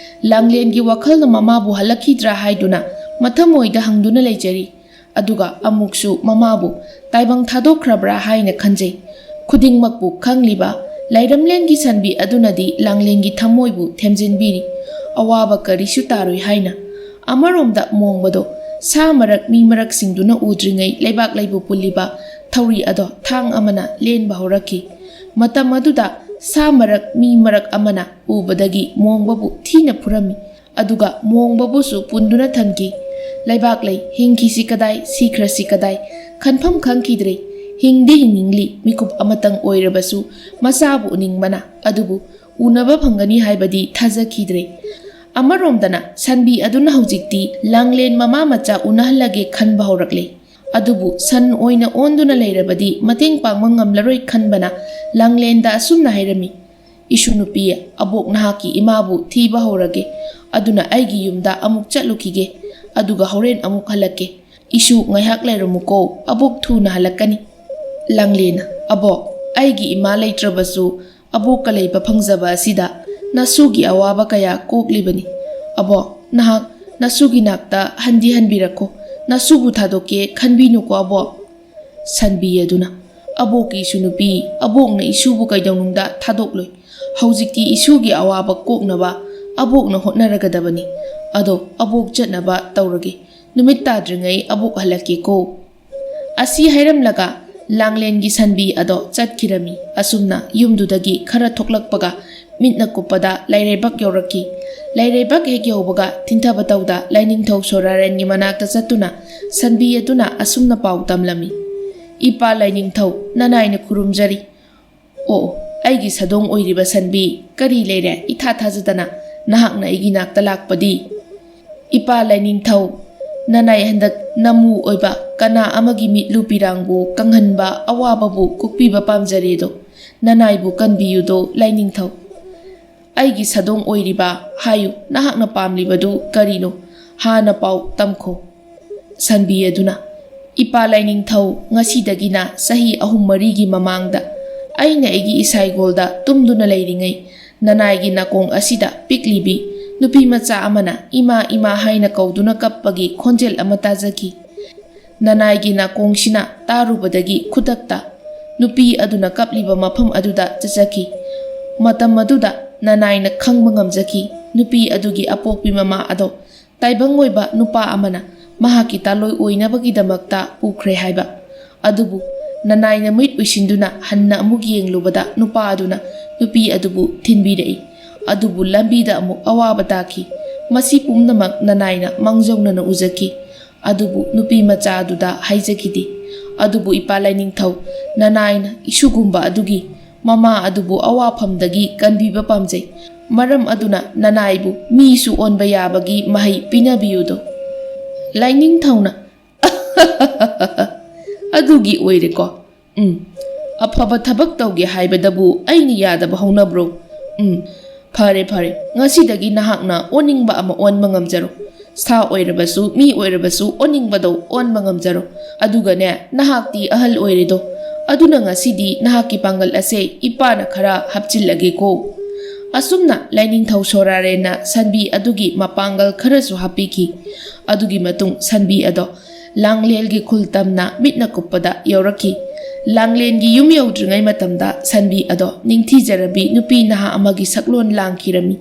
ꯂꯥꯡꯂꯦꯟꯒꯤ ꯋꯥꯈꯜꯅ ꯃꯃꯥꯕꯨ ꯍꯜꯂꯛꯈꯤꯗ꯭ꯔꯥ ꯍꯥꯏꯗꯨꯅ ꯃꯊꯃꯣꯏꯗ ꯍꯪꯗꯨꯅ ꯂꯩꯖꯔꯤ꯫ ꯑꯗꯨꯒ ꯑꯃꯨꯛꯁꯨ ꯃꯃꯥꯕꯨ ꯇꯥꯏꯕꯪ ꯊꯥꯗꯣꯛꯈ꯭ꯔꯕ꯭ꯔꯥ ꯍꯥꯏꯅ ꯈꯟꯖꯩ꯫ ꯈꯨꯗꯤꯡꯃꯛꯄꯨ ꯈꯪꯂꯤꯕ ꯂꯥꯏꯔꯝꯂꯦꯟꯒꯤ ꯁꯟꯕꯤ ꯑꯗꯨꯅꯗꯤ ꯂꯥꯡꯂꯦꯟꯒꯤ ꯊꯃꯣꯏꯕꯨ ꯊꯦꯝꯖꯤꯟꯕꯤꯔꯤ, ꯑꯋꯥꯕ ꯀꯔꯤꯁꯨ ꯇꯥꯔꯣꯏ ꯍꯥꯏꯅ꯫ ꯑꯃꯔꯣꯝꯗ ꯃꯣꯡꯕꯗꯣ ꯁꯥ ꯃꯔꯛ ꯃꯤ ꯃꯔꯛꯁꯤꯡꯗꯨꯅ ꯎꯗ꯭ꯔꯤꯉꯩ ꯂꯩꯕꯥꯛ ꯂꯩꯕꯨ ꯄꯨꯜꯂꯤꯕ ꯊꯧꯔꯤ ꯑꯗꯣ ꯊꯥꯡ ꯑꯃꯅ ꯂꯦꯟꯕ ꯍꯧꯔꯛꯈꯤ꯫ ꯃꯇꯝ ꯑꯗꯨꯗ ꯁꯥ ꯃꯔꯛ ꯃꯤ ꯃꯔꯛ ꯑꯃꯅ ꯎꯕꯗꯒꯤ ꯃꯣꯡꯕꯕꯨ ꯊꯤꯅ ꯐꯨꯔꯝꯃꯤ꯫ ꯑꯗꯨꯒ ꯃꯣꯡꯕꯕꯨꯁꯨ ꯄꯨꯟꯗꯨꯅ ꯊꯝꯈꯤ꯫ ꯂꯩꯕꯥꯛ ꯂꯩ, ꯍꯤꯡꯈꯤꯁꯤ ꯀꯗꯥꯏ, ꯁꯤꯈ꯭ꯔꯁꯤ ꯀꯗꯥꯏ, ꯈꯟꯐꯝ ꯈꯪꯈꯤꯗ꯭ꯔꯦ꯫ ꯍꯤꯡꯗꯤ ꯍꯤꯡꯅꯤꯡꯂꯤ, ꯃꯤꯀꯨꯞ ꯑꯃꯇꯪ ꯑꯣꯏꯔꯕꯁꯨ ꯃꯆꯥꯕꯨ ꯎꯅꯤꯡꯕꯅ, ꯑꯗꯨꯕꯨ ꯎꯅꯕ ꯐꯪꯒꯅꯤ ꯍꯥꯏꯕꯗꯤ ꯊꯥꯖꯈꯤꯗ꯭ꯔꯦ꯫ ꯑꯃꯔꯣꯝꯗꯅ ꯁꯟꯕꯤ ꯑꯗꯨꯅ ꯍꯧꯖꯤꯛꯇꯤ ꯂꯥꯡꯂꯦꯟ ꯃꯃꯥ ꯃꯆꯥ ꯎꯅꯍꯜꯂꯒꯦ ꯈꯟꯕ ꯍꯧꯔꯛꯂꯦ꯫ ꯑꯗꯨꯕꯨ ꯁꯟ ꯑꯣꯏꯅ ꯑꯣꯟꯗꯨꯅ ꯂꯩꯔꯕꯗꯤ ꯃꯇꯦꯡ ꯄꯥꯡꯕ ꯉꯝꯂꯔꯣꯏ ꯈꯟꯕꯅ ꯂꯥꯡꯂꯦꯟꯗ ꯑꯁꯨꯝꯅ ꯍꯥꯏꯔꯝꯃꯤ: "ꯏꯁꯨ ꯅꯨꯄꯤ, ꯑꯕꯣꯛ ꯅꯍꯥꯛꯀꯤ ꯏꯃꯥꯕꯨ ꯊꯤꯕ ꯍꯧꯔꯒꯦ꯫ ꯑꯗꯨꯅ ꯑꯩꯒꯤ ꯌꯨꯝꯗ ꯑꯃꯨꯛ ꯆꯠꯂꯨꯈꯤꯒꯦ꯫ ꯑꯗꯨꯒ ꯍꯣꯔꯦꯟ ꯑꯃꯨꯛ ꯍꯜꯂꯛꯀꯦ꯫ ꯏꯁꯨ ꯉꯥꯏꯍꯥꯛ ꯂꯩꯔꯝꯃꯨꯀꯣ, ꯑꯕꯣꯛ ꯊꯨꯅ ꯍꯜꯂꯛꯀꯅꯤ"꯫ ꯂꯥꯡꯂꯦꯟꯅ, "ꯑꯕꯣꯛ, ꯑꯩꯒꯤ ꯏꯃꯥ ꯂꯩꯇ꯭ꯔꯕꯁꯨ ꯑꯕꯣꯛꯀ ꯂꯩꯕ ꯐꯪꯖꯕ ꯑꯁꯤꯗ ꯅꯁꯨꯒꯤ ꯑꯋꯥꯕ ꯀꯌꯥ ꯀꯣꯛꯂꯤꯕꯅꯤ꯫ ꯑꯕꯣꯛ, ꯅꯍꯥꯛ ꯅꯁꯨꯒꯤ ꯅꯥꯛꯇ ꯍꯟꯗꯤ ꯍꯟꯕꯤꯔꯛꯈꯣ꯫ ꯅꯁꯨꯕꯨ ꯊꯥꯗꯣꯛꯀꯦ ꯈꯟꯕꯤꯅꯨꯀꯣ ꯑꯕꯣꯛ"꯫ ꯁꯟꯕꯤ ꯑꯗꯨꯅ, "ꯑꯕꯣꯛꯀꯤ ꯏꯁꯨ ꯅꯨꯄꯤ, ꯑꯕꯣꯛꯅ ꯏꯁꯨꯕꯨ ꯀꯩꯗꯧꯅꯨꯡꯗ ꯊꯥꯗꯣꯛꯂꯣꯏ꯫ ꯍꯧꯖꯤꯛꯇꯤ ꯏꯁꯨꯒꯤ ꯑꯋꯥꯕ ꯀꯣꯛꯅꯕ ꯑꯕꯣꯛꯅ ꯍꯣꯠꯅꯔꯒꯗꯕꯅꯤ꯫ ꯑꯗꯣ ꯑꯕꯣꯛ ꯆꯠꯅꯕ ꯇꯧꯔꯒꯦ꯫ ꯅꯨꯃꯤꯠ ꯇꯥꯗ꯭ꯔꯤꯉꯩ ꯑꯕꯣꯛ ꯍꯜꯂꯛꯀꯦꯀꯣ"꯫ ꯑꯁꯤ ꯍꯥꯏꯔꯝꯂꯒ ꯂꯥꯡꯂꯦꯟꯒꯤ ꯁꯟꯕꯤ ꯑꯗꯣ ꯆꯠꯈꯤꯔꯝꯃꯤ꯫ ꯑꯁꯨꯝꯅ ꯌꯨꯝꯗꯨꯗꯒꯤ ꯈꯔ ꯊꯣꯛꯂꯛꯄꯒ ꯃꯤꯠꯅ ꯀꯨꯞꯄꯗ ꯂꯩꯔꯩꯕꯛ ꯌꯧꯔꯛꯈꯤ꯫ ꯂꯩꯔꯩꯕꯛ ꯍꯦꯛ ꯌꯧꯕꯒ ꯊꯤꯟꯊꯕ ꯇꯧꯗ ꯂꯥꯏꯅꯤꯡꯊꯧ ꯁꯣꯔꯥꯔꯦꯟꯒꯤ ꯃꯅꯥꯛꯇ ꯆꯠꯇꯨꯅ ꯁꯟꯕꯤ ꯑꯗꯨꯅ ꯑꯁꯨꯝꯅ ꯄꯥꯎ ꯇꯝꯂꯝꯃꯤ: "ꯏꯄꯥ ꯂꯥꯏꯅꯤꯡꯊꯧ, ꯅꯅꯥꯏꯅ ꯈꯨꯔꯨꯝꯖꯔꯤ"꯫ "ꯑꯣ, ꯑꯩꯒꯤ ꯁꯥꯗꯣꯡ ꯑꯣꯏꯔꯤꯕ ꯁꯟꯕꯤ, ꯀꯔꯤ ꯂꯩꯔꯦ? ꯏꯊꯥ ꯊꯥꯖꯗꯅ ꯅꯍꯥꯛꯅ ꯑꯩꯒꯤ ꯅꯥꯛꯇ ꯂꯥꯛꯄꯗꯤ?" "ꯏꯄꯥ ꯂꯥꯏꯅꯤꯡꯊꯧ, ꯅꯅꯥꯏ ꯍꯟꯗꯛ ꯅꯃꯨ ꯑꯣꯏꯕ ꯀꯅꯥ ꯑꯃꯒꯤ ꯃꯤꯠꯂꯨ ꯄꯤꯔꯥꯡꯕꯨ ꯀꯪꯍꯟꯕ ꯑꯋꯥꯕꯕꯨ ꯀꯣꯛꯄꯤꯕ ꯄꯥꯝꯖꯔꯦꯗꯣ꯫ ꯅꯅꯥꯏꯕꯨ ꯀꯟꯕꯤꯌꯨꯗꯣ ꯂꯥꯏꯅꯤꯡꯊꯧ꯫ ꯑꯩꯒꯤ ꯁꯥꯗꯣꯡ ꯑꯣꯏꯔꯤꯕ, ꯍꯥꯏꯌꯨ, ꯅꯍꯥꯛꯅ ꯄꯥꯝꯂꯤꯕꯗꯨ ꯀꯔꯤꯅꯣ? ꯍꯥꯟꯅ ꯄꯥꯎ ꯇꯝꯈꯣ"꯫ ꯁꯟꯕꯤ ꯑꯗꯨꯅ, "ꯏꯄꯥ ꯂꯥꯏꯅꯤꯡꯊꯧ, ꯉꯁꯤꯗꯒꯤꯅ ꯆꯍꯤ ꯑꯍꯨꯝ ꯃꯔꯤꯒꯤ ꯃꯃꯥꯡꯗ ꯑꯩꯅ ꯑꯩꯒꯤ ꯏꯁꯥꯏꯒꯣꯜꯗ ꯇꯨꯝꯗꯨꯅ ꯂꯩꯔꯤꯉꯩ ꯅꯅꯥꯏꯒꯤ ꯅꯥꯀꯣꯡ ꯑꯁꯤꯗ ꯄꯤꯛꯂꯤꯕꯤ ꯅꯨꯄꯤ ꯃꯆꯥ ꯑꯃꯅ ꯏꯃꯥ ꯏꯃꯥ ꯍꯥꯏꯅ ꯀꯧꯗꯨꯅ ꯀꯞꯄꯒꯤ ꯈꯣꯟꯖꯦꯜ ꯑꯃ ꯇꯥꯖꯈꯤ꯫ ꯅꯅꯥꯏꯒꯤ ꯅꯥꯀꯣꯡꯁꯤꯅ ꯇꯥꯔꯨꯕꯗꯒꯤ ꯈꯨꯗꯛꯇ ꯅꯨꯄꯤ ꯑꯗꯨꯅ ꯀꯞꯂꯤꯕ ꯃꯐꯝ ꯑꯗꯨꯗ ꯆꯠꯆꯈꯤ꯫ ꯃꯇꯝ ꯑꯗꯨꯗ ꯅꯅꯥꯏꯅ ꯈꯪꯕ ꯉꯝꯖꯈꯤ, ꯅꯨꯄꯤ ꯑꯗꯨꯒꯤ ꯑꯄꯣꯛꯄꯤ ꯃꯃꯥ ꯑꯗꯣ ꯇꯥꯏꯕꯪ ꯑꯣꯏꯕ ꯅꯨꯄꯥ ꯑꯃꯅ ꯃꯍꯥꯛꯀꯤ ꯇꯥꯂꯣꯏ ꯑꯣꯏꯅꯕꯒꯤꯗꯃꯛꯇ ꯄꯨꯈ꯭ꯔꯦ ꯍꯥꯏꯕ꯫ ꯑꯗꯨꯕꯨ ꯅꯅꯥꯏꯅ ꯃꯤꯠ ꯎꯏꯁꯤꯟꯗꯨꯅ ꯍꯟꯅ ꯑꯃꯨꯛ ꯌꯦꯡꯂꯨꯕꯗ ꯅꯨꯄꯥ ꯑꯗꯨꯅ ꯅꯨꯄꯤ ꯑꯗꯨꯕꯨ ꯊꯤꯟꯕꯤꯔꯛꯏ꯫ ꯑꯗꯨꯕꯨ ꯂꯝꯕꯤꯗ ꯑꯃꯨꯛ ꯑꯋꯥꯕ ꯇꯥꯈꯤ꯫ ꯃꯁꯤ ꯄꯨꯝꯅꯃꯛ ꯅꯅꯥꯏꯅ ꯃꯥꯡꯖꯧꯅꯅ ꯎꯖꯈꯤ꯫ ꯑꯗꯨꯕꯨ ꯅꯨꯄꯤ ꯃꯆꯥ ꯑꯗꯨꯗ ꯍꯥꯏꯖꯈꯤꯗꯦ꯫ ꯑꯗꯨꯕꯨ ꯏꯄꯥ ꯂꯥꯏꯅꯤꯡꯊꯧ, ꯅꯅꯥꯏꯅ ꯏꯁꯨꯒꯨꯝꯕ ꯑꯗꯨꯒꯤ ꯃꯃꯥ ꯑꯗꯨꯕꯨ ꯑꯋꯥꯐꯝꯗꯒꯤ ꯀꯟꯕꯤꯕ ꯄꯥꯝꯖꯩ꯫ ꯃꯔꯝ ꯑꯗꯨꯅ ꯅꯅꯥꯏꯕꯨ ꯃꯤꯁꯨ ꯑꯣꯟꯕ ꯌꯥꯕꯒꯤ ꯃꯍꯩ ꯄꯤꯅꯕꯤꯌꯨꯗꯣ"꯫ ꯂꯥꯏꯅꯤꯡꯊꯧꯅ, "ꯑꯗꯨꯒꯤ ꯑꯣꯏꯔꯦꯀꯣ꯫ ꯎꯝ, ꯑꯐꯕ ꯊꯕꯛ ꯇꯧꯒꯦ ꯍꯥꯏꯕꯗꯕꯨ ꯑꯩꯅ ꯌꯥꯗꯕ ꯍꯧꯅꯕ꯭ꯔꯣ? ꯎꯝ, ꯐꯔꯦ, ꯐꯔꯦ, ꯉꯁꯤꯗꯒꯤ ꯅꯍꯥꯛꯅ ꯑꯣꯟꯅꯤꯡꯕ ꯑꯃ ꯑꯣꯟꯕ ꯉꯝꯖꯔꯣ꯫ ꯁꯥ ꯑꯣꯏꯔꯕꯁꯨ, ꯃꯤ ꯑꯣꯏꯔꯕꯁꯨ ꯑꯣꯟꯅꯤꯡꯕꯗꯧ ꯑꯣꯟꯕ ꯉꯝꯖꯔꯣ꯫ ꯑꯗꯨꯒꯅꯦ, ꯅꯍꯥꯛꯇꯤ ꯑꯍꯜ ꯑꯣꯏꯔꯦꯗꯣ, "ꯑꯗꯨꯅ ꯉꯁꯤꯗꯤ ꯅꯍꯥꯛꯀꯤ ꯄꯥꯡꯒꯜ ꯑꯁꯦ ꯏꯄꯥꯅ ꯈꯔ ꯍꯥꯞꯆꯤꯜꯂꯒꯦꯀꯣ"꯫ ꯑꯁꯨꯝꯅ ꯂꯥꯏꯅꯤꯡꯊꯧ ꯁꯣꯔꯥꯔꯦꯟꯅ ꯁꯟꯕꯤ ꯑꯗꯨꯒꯤ ꯃꯄꯥꯡꯒꯜ ꯈꯔꯁꯨ ꯍꯥꯞꯄꯤꯈꯤ꯫ ꯑꯗꯨꯒꯤ ꯃꯇꯨꯡ ꯁꯟꯕꯤ ꯑꯗꯣ ꯂꯥꯡꯂꯦꯟꯒꯤ ꯈꯨꯜ ꯇꯝꯅ ꯃꯤꯠꯅ ꯀꯨꯞꯄꯗ ꯌꯧꯔꯛꯈꯤ꯫ ꯂꯥꯡꯂꯦꯟꯒꯤ ꯌꯨꯝ ꯌꯧꯗ꯭ꯔꯤꯉꯩ ꯃꯇꯝꯗ ꯁꯟꯕꯤ ꯑꯗꯣ ꯅꯤꯡꯊꯤꯖꯔꯕꯤ ꯅꯨꯄꯤ ꯅꯍꯥ ꯑꯃꯒꯤ ꯁꯛꯂꯣꯟ ꯂꯥꯡꯈꯤꯔꯝꯃꯤ꯫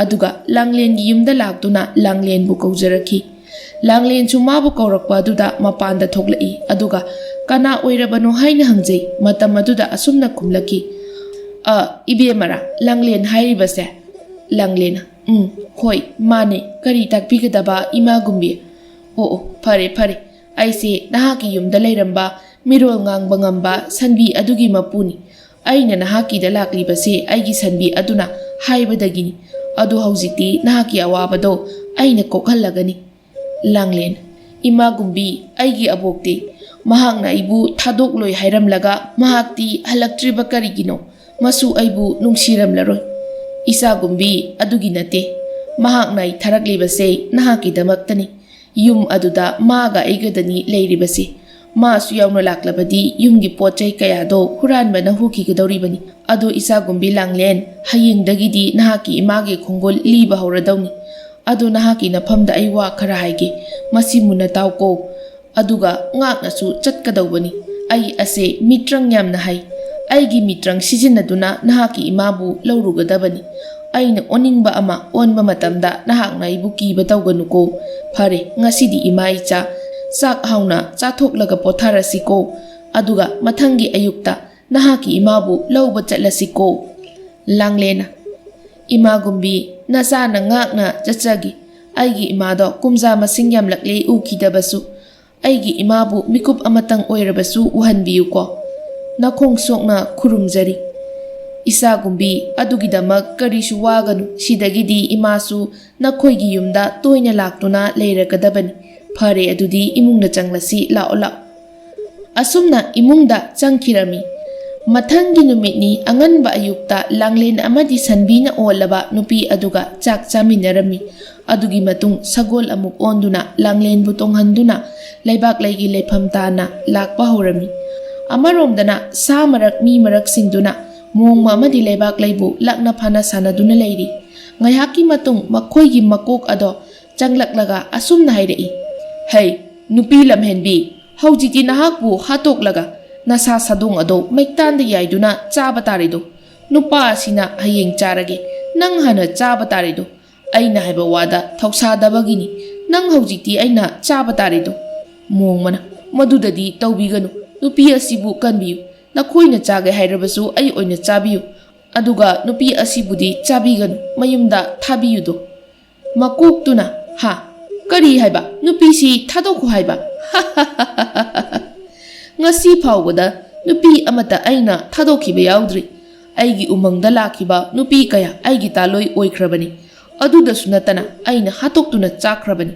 ꯑꯗꯨꯒ ꯂꯥꯡꯂꯦꯟꯒꯤ ꯌꯨꯝꯗ ꯂꯥꯛꯇꯨꯅ ꯂꯥꯡꯂꯦꯟꯕꯨ ꯀꯧꯖꯔꯛꯈꯤ꯫ ꯂꯥꯡꯂꯦꯟꯁꯨ ꯃꯥꯕꯨ ꯀꯧꯔꯛꯄ ꯑꯗꯨꯗ ꯃꯄꯥꯟꯗ ꯊꯣꯛꯂꯛꯏ꯫ ꯑꯗꯨꯒ "ꯀꯅꯥ ꯑꯣꯏꯔꯕꯅꯣ?" ꯍꯥꯏꯅ ꯍꯪꯖꯩ꯫ ꯃꯇꯝ ꯑꯗꯨꯗ ꯑꯁꯨꯝꯅ ꯈꯨꯝꯂꯛꯈꯤ, "ꯑ, ꯏꯕꯦꯝꯃꯔꯥ, ꯂꯥꯡꯂꯦꯟ ꯍꯥꯏꯔꯤꯕꯁꯦ?" ꯂꯥꯡꯂꯦꯟ, "ꯎꯝ, ꯍꯣꯏ, ꯃꯥꯅꯦ꯫ ꯀꯔꯤ ꯇꯥꯛꯄꯤꯒꯗꯕ, ꯏꯃꯥꯒꯨꯝꯕꯤ?" "ꯑꯣ, ꯑꯣ, ꯐꯔꯦ, ꯐꯔꯦ꯫ ꯑꯩꯁꯦ ꯅꯍꯥꯛꯀꯤ ꯌꯨꯝꯗ ꯂꯩꯔꯝꯕ ꯃꯤꯔꯣꯜ ꯉꯥꯡꯕ ꯉꯝꯕ ꯁꯟꯕꯤ ꯑꯗꯨꯒꯤ ꯃꯄꯨꯅꯤ꯫ ꯑꯩꯅ ꯅꯍꯥꯛꯀꯤꯗ ꯂꯥꯛꯂꯤꯕꯁꯦ ꯑꯩꯒꯤ ꯁꯟꯕꯤ ꯑꯗꯨꯅ ꯍꯥꯏꯕꯗꯒꯤꯅꯤ꯫ ꯑꯗꯨ ꯍꯧꯖꯤꯛꯇꯤ ꯅꯍꯥꯛꯀꯤ ꯑꯋꯥꯕꯗꯣ ꯑꯩꯅ ꯀꯣꯛꯍꯜꯂꯒꯅꯤ"꯫ ꯂꯥꯡꯂꯦꯟ, "ꯏꯃꯥꯒꯨꯝꯕꯤ, ꯑꯩꯒꯤ ꯑꯕꯣꯛꯇꯤ꯫ ꯃꯍꯥꯛꯅ ꯑꯩꯕꯨ ꯊꯥꯗꯣꯛꯂꯣꯏ ꯍꯥꯏꯔꯝꯂꯒ ꯃꯍꯥꯛꯇꯤ ꯍꯜꯂꯛꯇ꯭ꯔꯤꯕ ꯀꯔꯤꯒꯤꯅꯣ? ꯃꯁꯨ ꯑꯩꯕꯨ ꯅꯨꯡꯁꯤꯔꯝꯂꯔꯣꯏ"꯫ "ꯏꯆꯥꯒꯨꯝꯕꯤ, ꯑꯗꯨꯒꯤ ꯅꯠꯇꯦ꯫ ꯃꯍꯥꯛꯅ ꯑꯩ ꯊꯥꯔꯛꯂꯤꯕꯁꯦ ꯅꯍꯥꯛꯀꯤꯗꯃꯛꯇꯅꯤ꯫ ꯌꯨꯝ ꯑꯗꯨꯗ ꯃꯥꯒ ꯑꯩꯒꯗꯅꯤ ꯂꯩꯔꯤꯕꯁꯦ꯫ ꯃꯥꯁꯨ ꯌꯥꯎꯅ ꯂꯥꯛꯂꯕꯗꯤ ꯌꯨꯝꯒꯤ ꯄꯣꯠ ꯆꯩ ꯀꯌꯥꯗꯣ ꯍꯨꯔꯥꯟꯕꯅ ꯍꯨꯈꯤꯒꯗꯧꯔꯤꯕꯅꯤ꯫ ꯑꯗꯣ ꯏꯆꯥꯒꯨꯝꯕꯤ ꯂꯥꯡꯂꯦꯟ, ꯍꯌꯦꯡꯗꯒꯤꯗꯤ ꯅꯍꯥꯛꯀꯤ ꯏꯃꯥꯒꯤ ꯈꯣꯡꯒꯨꯜ ꯂꯤꯕ ꯍꯧꯔꯗꯧꯅꯤ꯫ ꯑꯗꯣ ꯅꯍꯥꯛꯀꯤ ꯅꯐꯝꯗ ꯑꯩ ꯋꯥ ꯈꯔ ꯍꯥꯏꯒꯦ꯫ ꯃꯁꯤ ꯃꯨꯟꯅ ꯇꯥꯎꯀꯣ꯫ ꯑꯗꯨꯒ ꯉꯥꯛꯅꯁꯨ ꯆꯠꯀꯗꯧꯕꯅꯤ꯫ ꯑꯩ ꯑꯁꯦ ꯃꯤꯇ꯭ꯔꯪ ꯌꯥꯝꯅ ꯍꯩ꯫ ꯑꯩꯒꯤ ꯃꯤꯇ꯭ꯔꯪ ꯁꯤꯖꯤꯟꯅꯗꯨꯅ ꯅꯍꯥꯛꯀꯤ ꯏꯃꯥꯕꯨ ꯂꯧꯔꯨꯒꯗꯕꯅꯤ꯫ ꯑꯩꯅ ꯑꯣꯟꯅꯤꯡꯕ ꯑꯃ ꯑꯣꯟꯕ ꯃꯇꯝꯗ ꯅꯍꯥꯛꯅ ꯑꯩꯕꯨ ꯀꯤꯕ ꯇꯧꯒꯅꯨꯀꯣ꯫ ꯐꯔꯦ, ꯉꯁꯤꯗꯤ ꯏꯃꯥ ꯏꯆꯥ ꯆꯥꯛ ꯍꯥꯎꯅ ꯆꯥꯊꯣꯛꯂꯒ ꯄꯣꯊꯥꯔꯁꯤꯀꯣ꯫ ꯑꯗꯨꯒ ꯃꯊꯪꯒꯤ ꯑꯌꯨꯛꯇ ꯅꯍꯥꯛꯀꯤ ꯏꯃꯥꯕꯨ ꯂꯧꯕ ꯆꯠꯂꯁꯤꯀꯣ"꯫ ꯂꯥꯡꯂꯦꯟꯅ, "ꯏꯃꯥꯒꯨꯝꯕꯤ, ꯅꯆꯥꯅ ꯉꯥꯛꯅ ꯆꯠꯆꯒꯦ꯫ ꯑꯩꯒꯤ ꯏꯃꯥꯗꯣ ꯀꯨꯝꯖꯥ ꯃꯁꯤꯡ ꯌꯥꯝꯂꯛꯂꯦ ꯎꯈꯤꯗꯕꯁꯨ꯫ ꯑꯩꯒꯤ ꯏꯃꯥꯕꯨ ꯃꯤꯀꯨꯞ ꯑꯃꯇꯪ ꯑꯣꯏꯔꯕꯁꯨ ꯎꯍꯟꯕꯤꯌꯨꯀꯣ꯫ ꯅꯈꯣꯡ ꯁꯣꯛꯅ ꯈꯨꯔꯨꯝꯖꯔꯤ"꯫ "ꯏꯆꯥꯒꯨꯝꯕꯤ, ꯑꯗꯨꯒꯤꯗꯃꯛ ꯀꯔꯤꯁꯨ ꯋꯥꯒꯅꯨ꯫ ꯁꯤꯗꯒꯤꯗꯤ ꯏꯃꯥꯁꯨ ꯅꯈꯣꯏꯒꯤ ꯌꯨꯝꯗ ꯇꯣꯏꯅ ꯂꯥꯛꯇꯨꯅ ꯂꯩꯔꯒꯗꯕꯅꯤ꯫ ꯐꯔꯦ, ꯑꯗꯨꯗꯤ ꯏꯃꯨꯡꯗ ꯆꯪꯂꯁꯤ꯫ ꯂꯥꯛꯑꯣ, ꯂꯥꯛꯑꯣ"꯫ ꯑꯁꯨꯝꯅ ꯏꯃꯨꯡꯗ ꯆꯪꯈꯤꯔꯝꯃꯤ꯫ ꯃꯊꯪꯒꯤ ꯅꯨꯃꯤꯠꯅꯤ꯫ ꯑꯉꯟꯕ ꯑꯌꯨꯛꯇ ꯂꯥꯡꯂꯦꯟ ꯑꯃꯗꯤ ꯁꯟꯕꯤꯅ ꯑꯣꯜꯂꯕ ꯅꯨꯄꯤ ꯑꯗꯨꯒ ꯆꯥꯛ ꯆꯥꯃꯤꯟꯅꯔꯝꯃꯤ꯫ ꯑꯗꯨꯒꯤ ꯃꯇꯨꯡ ꯁꯒꯣꯜ ꯑꯃꯨꯛ ꯑꯣꯟꯗꯨꯅ ꯂꯥꯡꯂꯦꯟꯕꯨ ꯇꯣꯡꯍꯟꯗꯨꯅ ꯂꯩꯕꯥꯛꯂꯩꯒꯤ ꯂꯩꯐꯝ ꯇꯥꯅ ꯂꯥꯛꯄ ꯍꯧꯔꯝꯃꯤ꯫ ꯑꯃꯔꯣꯝꯗꯅ ꯁꯥ ꯃꯔꯛ ꯃꯤ ꯃꯔꯛꯁꯤꯡꯗꯨꯅ ꯃꯣꯡꯕ ꯑꯃꯗꯤ ꯂꯩꯕꯥꯛ ꯂꯩꯕꯨ ꯂꯛꯅ ꯐꯅ ꯁꯥꯟꯅꯗꯨꯅ ꯂꯩꯔꯤ꯫ ꯉꯥꯏꯍꯥꯛꯀꯤ ꯃꯇꯨꯡ ꯃꯈꯣꯏꯒꯤ ꯃꯀꯣꯛ ꯑꯗꯣ ꯆꯪꯂꯛꯂꯒ ꯑꯁꯨꯝꯅ ꯍꯥꯏꯔꯛꯏ, "ꯍꯩ, ꯅꯨꯄꯤ ꯂꯝꯍꯦꯟꯕꯤ, ꯍꯧꯖꯤꯛꯇꯤ ꯅꯍꯥꯛꯄꯨ ꯍꯥꯠꯇꯣꯛꯂꯒ ꯅꯁꯥ ꯁꯥꯗꯣꯡ ꯑꯗꯣ ꯃꯩꯇꯥꯟꯗ ꯌꯥꯏꯗꯨꯅ ꯆꯥꯕ ꯇꯥꯔꯦꯗꯣ꯫ ꯅꯨꯄꯥ ꯑꯁꯤꯅ ꯍꯌꯦꯡ ꯆꯥꯔꯒꯦ, ꯅꯪ ꯍꯥꯟꯅ ꯆꯥꯕ ꯇꯥꯔꯦꯗꯣ꯫ ꯑꯩꯅ ꯍꯥꯏꯕ ꯋꯥꯗ ꯊꯧꯁꯥꯗꯕꯒꯤꯅꯤ, ꯅꯪ ꯍꯧꯖꯤꯛꯇꯤ ꯑꯩꯅ ꯆꯥꯕ ꯇꯥꯔꯦꯗꯣ꯫" ꯃꯣꯡꯕꯅ, "ꯃꯗꯨꯗꯗꯤ ꯇꯧꯕꯤꯒꯅꯨ, ꯅꯨꯄꯤ ꯑꯁꯤꯕꯨ ꯀꯟꯕꯤꯌꯨ꯫ ꯅꯈꯣꯏꯅ ꯆꯥꯒꯦ ꯍꯥꯏꯔꯕꯁꯨ ꯑꯩ ꯑꯣꯏꯅ ꯆꯥꯕꯤꯌꯨ꯫ ꯑꯗꯨꯒ ꯅꯨꯄꯤ ꯑꯁꯤꯕꯨꯗꯤ ꯆꯥꯕꯤꯒꯅꯨ, ꯃꯌꯨꯝꯗ ꯊꯥꯕꯤꯌꯨꯗꯣ꯫" ꯃꯀꯣꯛꯇꯨꯅ, "ꯍꯥ? ꯀꯔꯤ ꯍꯥꯏꯕ? ꯅꯨꯄꯤꯁꯤ ꯊꯥꯗꯣꯛꯈꯣ ꯍꯥꯏꯕ?" "ꯉꯁꯤ ꯐꯥꯎꯕꯗ ꯅꯨꯄꯤ ꯑꯃꯠꯇ ꯑꯩꯅ ꯊꯥꯗꯣꯛꯈꯤꯕ ꯌꯥꯎꯗ꯭ꯔꯤ꯫ ꯑꯩꯒꯤ ꯎꯃꯪꯗ ꯂꯥꯛꯈꯤꯕ ꯅꯨꯄꯤ ꯀꯌꯥ ꯑꯩꯒꯤ ꯇꯥꯂꯣꯏ ꯑꯣꯏꯈ꯭ꯔꯕꯅꯤ꯫ ꯑꯗꯨꯗꯁꯨ ꯅꯠꯇꯅ ꯑꯩꯅ ꯍꯥꯠꯇꯣꯛꯇꯨꯅ ꯆꯥꯈ꯭ꯔꯕꯅꯤ꯫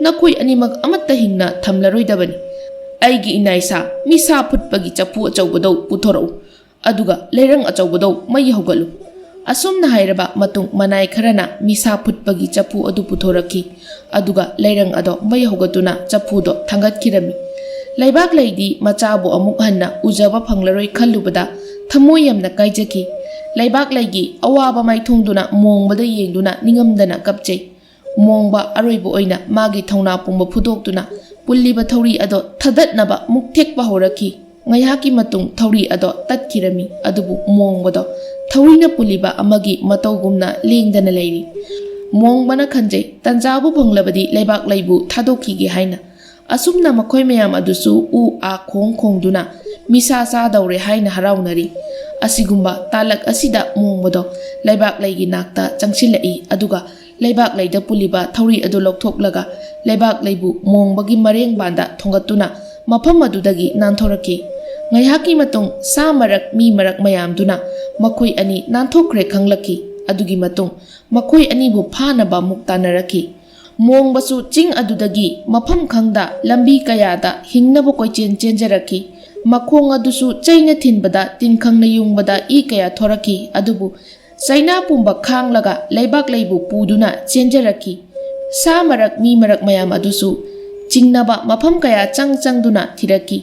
ꯅꯈꯣꯏ ꯑꯅꯤꯃꯛ ꯑꯃꯠꯇ ꯍꯤꯡꯅ ꯊꯝꯂꯔꯣꯏꯗꯕꯅꯤ꯫ ꯑꯩꯒꯤ ꯏꯅꯥꯏꯁꯥ, ꯃꯤꯁꯥ ꯐꯨꯠꯄꯒꯤ ꯆꯐꯨ ꯑꯆꯧꯕꯗꯧ ꯄꯨꯊꯣꯔꯛꯎ꯫ ꯑꯗꯨꯒ ꯂꯩꯔꯪ ꯑꯆꯧꯕꯗꯧ ꯃꯩ ꯍꯧꯒꯠꯂꯨ꯫" ꯑꯁꯨꯝꯅ ꯍꯥꯏꯔꯕ ꯃꯇꯨꯡ ꯃꯅꯥꯏ ꯈꯔꯅ ꯃꯤꯁꯥ ꯐꯨꯠꯄꯒꯤ ꯆꯐꯨ ꯑꯗꯨ ꯄꯨꯊꯣꯔꯛꯈꯤ꯫ ꯑꯗꯨꯒ ꯂꯩꯔꯪ ꯑꯗꯣ ꯃꯩ ꯍꯧꯒꯠꯇꯨꯅ ꯆꯐꯨꯗꯣ ꯊꯥꯡꯒꯠꯈꯤꯔꯝꯃꯤ꯫ ꯂꯩꯕꯥꯛ ꯂꯩꯗꯤ ꯃꯆꯥꯕꯨ ꯑꯃꯨꯛ ꯍꯟꯅ ꯎꯖꯕ ꯐꯪꯂꯔꯣꯏ ꯈꯜꯂꯨꯕꯗ ꯊꯃꯣꯏ ꯌꯥꯝꯅ ꯀꯥꯏꯖꯈꯤ꯫ ꯂꯩꯕꯥꯛ ꯂꯩꯒꯤ ꯑꯋꯥꯕ ꯃꯥꯏꯊꯣꯡꯗꯨꯅ ꯃꯣꯡꯕꯗ ꯌꯦꯡꯗꯨꯅ ꯅꯤꯡꯉꯝꯗꯅ ꯀꯞꯆꯩ꯫ ꯃꯣꯡꯕ ꯑꯔꯣꯏꯕ ꯑꯣꯏꯅ ꯃꯥꯒꯤ ꯊꯧꯅꯥ ꯄꯨꯝꯕ ꯐꯨꯗꯣꯛꯇꯨꯅ ꯄꯨꯜꯂꯤꯕ ꯊꯧꯔꯤ ꯑꯗꯣ ꯊꯥꯗꯠꯅꯕ ꯃꯨꯛ ꯊꯦꯛꯄ ꯍꯧꯔꯛꯈꯤ꯫ ꯉꯥꯏꯍꯥꯛꯀꯤ ꯃꯇꯨꯡ ꯊꯧꯔꯤ ꯑꯗꯣ ꯇꯠꯈꯤꯔꯝꯃꯤ, ꯑꯗꯨꯕꯨ ꯃꯣꯡꯕꯗꯣ ꯊꯧꯔꯤꯅ ꯄꯨꯜꯂꯤꯕ ꯑꯃꯒꯤ ꯃꯇꯧꯒꯨꯝꯅ ꯂꯦꯡꯗꯅ ꯂꯩꯔꯤ꯫ ꯃꯣꯡꯕꯅ ꯈꯟꯖꯩ, ꯇꯟꯖꯥꯕꯨ ꯐꯪꯂꯕꯗꯤ ꯂꯩꯕꯥꯛ ꯂꯩꯕꯨ ꯊꯥꯗꯣꯛꯈꯤꯒꯦ ꯍꯥꯏꯅ꯫ ꯑꯁꯨꯝꯅ ꯃꯈꯣꯏ ꯃꯌꯥꯝ ꯑꯗꯨꯁꯨ ꯎ ꯑꯥ ꯈꯣꯡ ꯈꯣꯡꯗꯨꯅ ꯃꯤꯁꯥ ꯆꯥꯗꯧꯔꯦ ꯍꯥꯏꯅ ꯍꯔꯥꯎꯅꯔꯤ꯫ ꯑꯁꯤꯒꯨꯝꯕ ꯇꯥꯂꯛ ꯑꯁꯤꯗ ꯃꯣꯡꯕꯗꯣ ꯂꯩꯕꯥꯛ ꯂꯩꯒꯤ ꯅꯥꯛꯇ ꯆꯪꯁꯤꯜꯂꯛꯏ, ꯑꯗꯨꯒ ꯂꯩꯕꯥꯛ ꯂꯩꯗ ꯄꯨꯜꯂꯤꯕ ꯊꯧꯔꯤ ꯑꯗꯨ ꯂꯧꯊꯣꯛꯂꯒ ꯂꯩꯕꯥꯛ ꯂꯩꯕꯨ ꯃꯣꯡꯕꯒꯤ ꯃꯔꯦꯡꯕꯥꯟꯗ ꯊꯣꯡꯒꯠꯇꯨꯅ ꯃꯐꯝ ꯑꯗꯨꯗꯒꯤ ꯅꯥꯟꯊꯣꯔꯛꯈꯤ꯫ ꯉꯥꯏꯍꯥꯛꯀꯤ ꯃꯇꯨꯡ ꯁꯥ ꯃꯔꯛ ꯃꯤ ꯃꯔꯛ ꯃꯌꯥꯝꯗꯨꯅ ꯃꯈꯣꯏ ꯑꯅꯤ ꯅꯥꯟꯊꯣꯛꯈ꯭ꯔꯦ ꯈꯪꯂꯛꯈꯤ꯫ ꯑꯗꯨꯒꯤ ꯃꯇꯨꯡ ꯃꯈꯣꯏ ꯑꯅꯤꯕꯨ ꯐꯥꯅꯕ ꯑꯃꯨꯛ ꯇꯥꯟꯅꯔꯛꯈꯤ꯫ ꯃꯣꯡꯕꯁꯨ ꯆꯤꯡ ꯑꯗꯨꯗꯒꯤ ꯃꯐꯝ ꯈꯪꯗ ꯂꯝꯕꯤ ꯀꯌꯥꯗ ꯍꯤꯡꯅꯕ ꯀꯣꯏꯆꯦꯟ ꯆꯦꯟꯖꯔꯛꯈꯤ꯫ ꯃꯈꯣꯡ ꯑꯗꯨꯁꯨ ꯆꯩꯅ ꯊꯤꯟꯕꯗ ꯇꯤꯟꯈꯪꯅ ꯌꯨꯡꯕꯗ ꯏ ꯀꯌꯥ ꯊꯣꯔꯛꯈꯤ, ꯑꯗꯨꯕꯨ ꯆꯩꯅꯥ ꯄꯨꯝꯕ ꯈꯥꯡꯂꯒ ꯂꯩꯕꯥꯛ ꯂꯩꯕꯨ ꯄꯨꯗꯨꯅ ꯆꯦꯟꯖꯔꯛꯈꯤ꯫ ꯁꯥ ꯃꯔꯛ ꯃꯤ ꯃꯔꯛ ꯃꯌꯥꯝ ꯑꯗꯨꯁꯨ ꯆꯤꯡꯅꯕ ꯃꯐꯝ ꯀꯌꯥ ꯆꯪ ꯆꯪꯗꯨꯅ ꯊꯤꯔꯛꯈꯤ꯫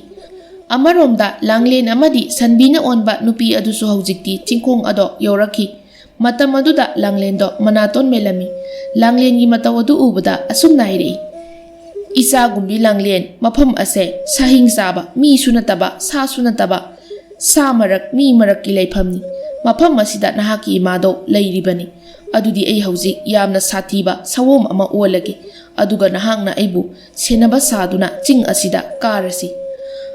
ꯑꯃꯔꯣꯝꯗ ꯂꯥꯡꯂꯦꯟ ꯑꯃꯗꯤ ꯁꯟꯕꯤꯅ ꯑꯣꯟꯕ ꯅꯨꯄꯤ ꯑꯗꯨꯁꯨ ꯍꯧꯖꯤꯛꯇꯤ ꯆꯤꯡꯈꯣꯡ ꯑꯗꯣ ꯌꯧꯔꯛꯈꯤ꯫ ꯃꯇꯝ ꯑꯗꯨꯗ ꯂꯥꯡꯂꯦꯟꯗꯣ ꯃꯅꯥꯇꯣꯟ ꯃꯦꯜꯂꯝꯃꯤ꯫ ꯂꯥꯡꯂꯦꯟꯒꯤ ꯃꯇꯧ ꯑꯗꯨ ꯎꯕꯗ ꯑꯁꯨꯝꯅ ꯍꯥꯏꯔꯛꯏ, "ꯏꯆꯥꯒꯨꯝꯕꯤ ꯂꯥꯡꯂꯦꯟ, ꯃꯐꯝ ꯑꯁꯦ ꯁꯥꯍꯤꯡ ꯆꯥꯕ, ꯃꯤꯁꯨ ꯅꯠꯇꯕ, ꯁꯥꯁꯨ ꯅꯠꯇꯕ, ꯁꯥ ꯃꯔꯛ, ꯃꯤ ꯃꯔꯛꯀꯤ ꯂꯩꯐꯝꯅꯤ꯫ ꯃꯐꯝ ꯑꯁꯤꯗ ꯅꯍꯥꯛꯀꯤ ꯏꯃꯥꯗꯣ ꯂꯩꯔꯤꯕꯅꯤ꯫ ꯑꯗꯨꯗꯤ ꯑꯩ ꯍꯧꯖꯤꯛ ꯌꯥꯝꯅ ꯁꯥꯊꯤꯕ ꯁꯑꯣꯝ ꯑꯃ ꯑꯣꯜꯂꯒꯦ, ꯑꯗꯨꯒ ꯅꯍꯥꯛꯅ ꯑꯩꯕꯨ ꯁꯦꯟꯅꯕ ꯁꯥꯗꯨꯅ ꯆꯤꯡ ꯑꯁꯤꯗ ꯀꯥꯔꯁꯤ꯫"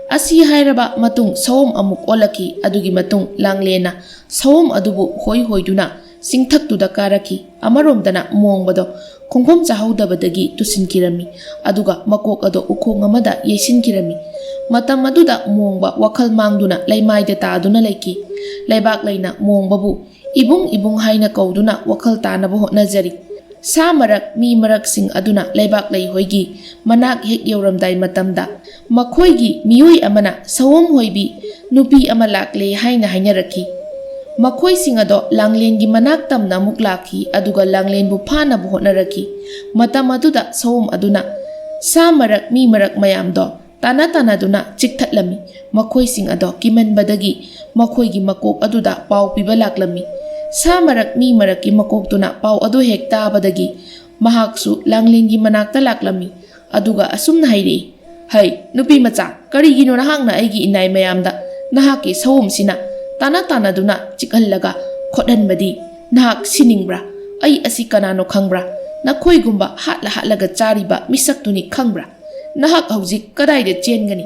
ꯑꯁꯤ ꯍꯥꯏꯔꯕ ꯃꯇꯨꯡ ꯁꯑꯣꯝ ꯑꯃꯨꯛ ꯑꯣꯜꯂꯛꯈꯤ꯫ ꯑꯗꯨꯒꯤ ꯃꯇꯨꯡ ꯂꯥꯡꯂꯦꯟꯅ ꯁꯑꯣꯝ ꯑꯗꯨꯕꯨ ꯍꯣꯏ ꯍꯣꯏꯗꯨꯅ ꯆꯤꯡꯊꯛꯇꯨꯗ ꯀꯥꯔꯛꯈꯤ꯫ ꯑꯃꯔꯣꯝꯗꯅ ꯃꯣꯡꯕꯗꯣ ꯈꯣꯡꯐꯝ ꯆꯥꯍꯧꯗꯕꯗꯒꯤ ꯇꯨꯁꯤꯟꯈꯤꯔꯝꯃꯤ, ꯑꯗꯨꯒ ꯃꯀꯣꯛ ꯑꯗꯣ ꯎꯈꯣꯡ ꯑꯃꯗ ꯌꯩꯁꯤꯟꯈꯤꯔꯝꯃꯤ꯫ ꯃꯇꯝ ꯑꯗꯨꯗ ꯃꯣꯡꯕ ꯋꯥꯈꯜ ꯃꯥꯡꯗꯨꯅ ꯂꯩꯃꯥꯏꯗ ꯇꯥꯗꯨꯅ ꯂꯩꯈꯤ꯫ ꯂꯩꯕꯥꯛ ꯂꯩꯅ ꯃꯣꯡꯕꯕꯨ ꯏꯕꯨꯡ ꯏꯕꯨꯡ ꯍꯥꯏꯅ ꯀꯧꯗꯨꯅ ꯋꯥꯈꯜ ꯇꯥꯅꯕ ꯍꯣꯠꯅꯖꯔꯤ꯫ ꯁꯥ ꯃꯔꯛ, ꯃꯤ ꯃꯔꯛꯁꯤꯡ ꯑꯗꯨꯅ ꯂꯩꯕꯥꯛ ꯂꯩꯍꯣꯏꯒꯤ ꯃꯅꯥꯛ ꯍꯦꯛ ꯌꯧꯔꯝꯗꯥꯏ ꯃꯇꯝꯗ, ꯃꯈꯣꯏꯒꯤ ꯃꯤꯑꯣꯏ ꯑꯃꯅ ꯁꯑꯣꯝ ꯍꯣꯏꯕꯤ ꯅꯨꯄꯤ ꯑꯃ ꯂꯥꯛꯂꯦ ꯍꯥꯏꯅ ꯍꯥꯏꯅꯔꯛꯈꯤ꯫ ꯃꯈꯣꯏꯁꯤꯡ ꯑꯗꯣ ꯂꯥꯡꯂꯦꯟꯒꯤ ꯃꯅꯥꯛ ꯇꯝꯅ ꯑꯃꯨꯛ ꯂꯥꯛꯈꯤ, ꯑꯗꯨꯒ ꯂꯥꯡꯂꯦꯟꯕꯨ ꯐꯥꯅꯕ ꯍꯣꯠꯅꯔꯛꯈꯤ꯫ ꯃꯇꯝ ꯑꯗꯨꯗ ꯁꯑꯣꯝ ꯑꯗꯨꯅ ꯁꯥ ꯃꯔꯛ, ꯃꯤ ꯃꯔꯛ ꯃꯌꯥꯝꯗꯣ ꯇꯥꯟꯅ ꯇꯥꯟꯅꯗꯨꯅ ꯆꯤꯛꯊꯠꯂꯝꯃꯤ꯫ ꯃꯈꯣꯏꯁꯤꯡ ꯑꯗꯣ ꯀꯤꯃꯟꯕꯗꯒꯤ ꯃꯈꯣꯏꯒꯤ ꯃꯀꯣꯛ ꯑꯗꯨꯗ ꯄꯥꯎ ꯄꯤꯕ ꯂꯥꯛꯂꯝꯃꯤ꯫ ꯁꯥ ꯃꯔꯛ, ꯃꯤ ꯃꯔꯛꯀꯤ ꯃꯀꯣꯛꯇꯨꯅ ꯄꯥꯎ ꯑꯗꯨ ꯍꯦꯛ ꯇꯥꯕꯗꯒꯤ ꯃꯍꯥꯛꯁꯨ ꯂꯥꯡꯂꯦꯟꯒꯤ ꯃꯅꯥꯛꯇ ꯂꯥꯛꯂꯝꯃꯤ꯫ ꯑꯗꯨꯒ ꯑꯁꯨꯝꯅ ꯍꯥꯏꯔꯛꯏ, "ꯍꯩ, ꯅꯨꯄꯤ ꯃꯆꯥ, ꯀꯔꯤꯒꯤꯅꯣ ꯅꯍꯥꯛꯅ ꯑꯩꯒꯤ ꯏꯅꯥꯏ ꯃꯌꯥꯝꯗ ꯅꯍꯥꯛꯀꯤ ꯁꯑꯣꯝꯁꯤꯅ ꯇꯥꯟꯅ ꯇꯥꯟꯅꯗꯨꯅ ꯆꯤꯛꯍꯜꯂꯒ ꯈꯣꯠꯍꯟꯕꯗꯤ? ꯅꯍꯥꯛ ꯁꯤꯅꯤꯡꯕ꯭ꯔꯥ? ꯑꯩ ꯑꯁꯤ ꯀꯅꯥꯅꯣ ꯈꯪꯕ꯭ꯔꯥ? ꯅꯈꯣꯏꯒꯨꯝꯕ ꯍꯥꯠꯂ ꯍꯥꯠꯂꯒ ꯆꯥꯔꯤꯕ ꯃꯤꯁꯛꯇꯨꯅꯤ ꯈꯪꯕ꯭ꯔꯥ? ꯅꯍꯥꯛ ꯍꯧꯖꯤꯛ ꯀꯗꯥꯏꯗ ꯆꯦꯟꯒꯅꯤ?"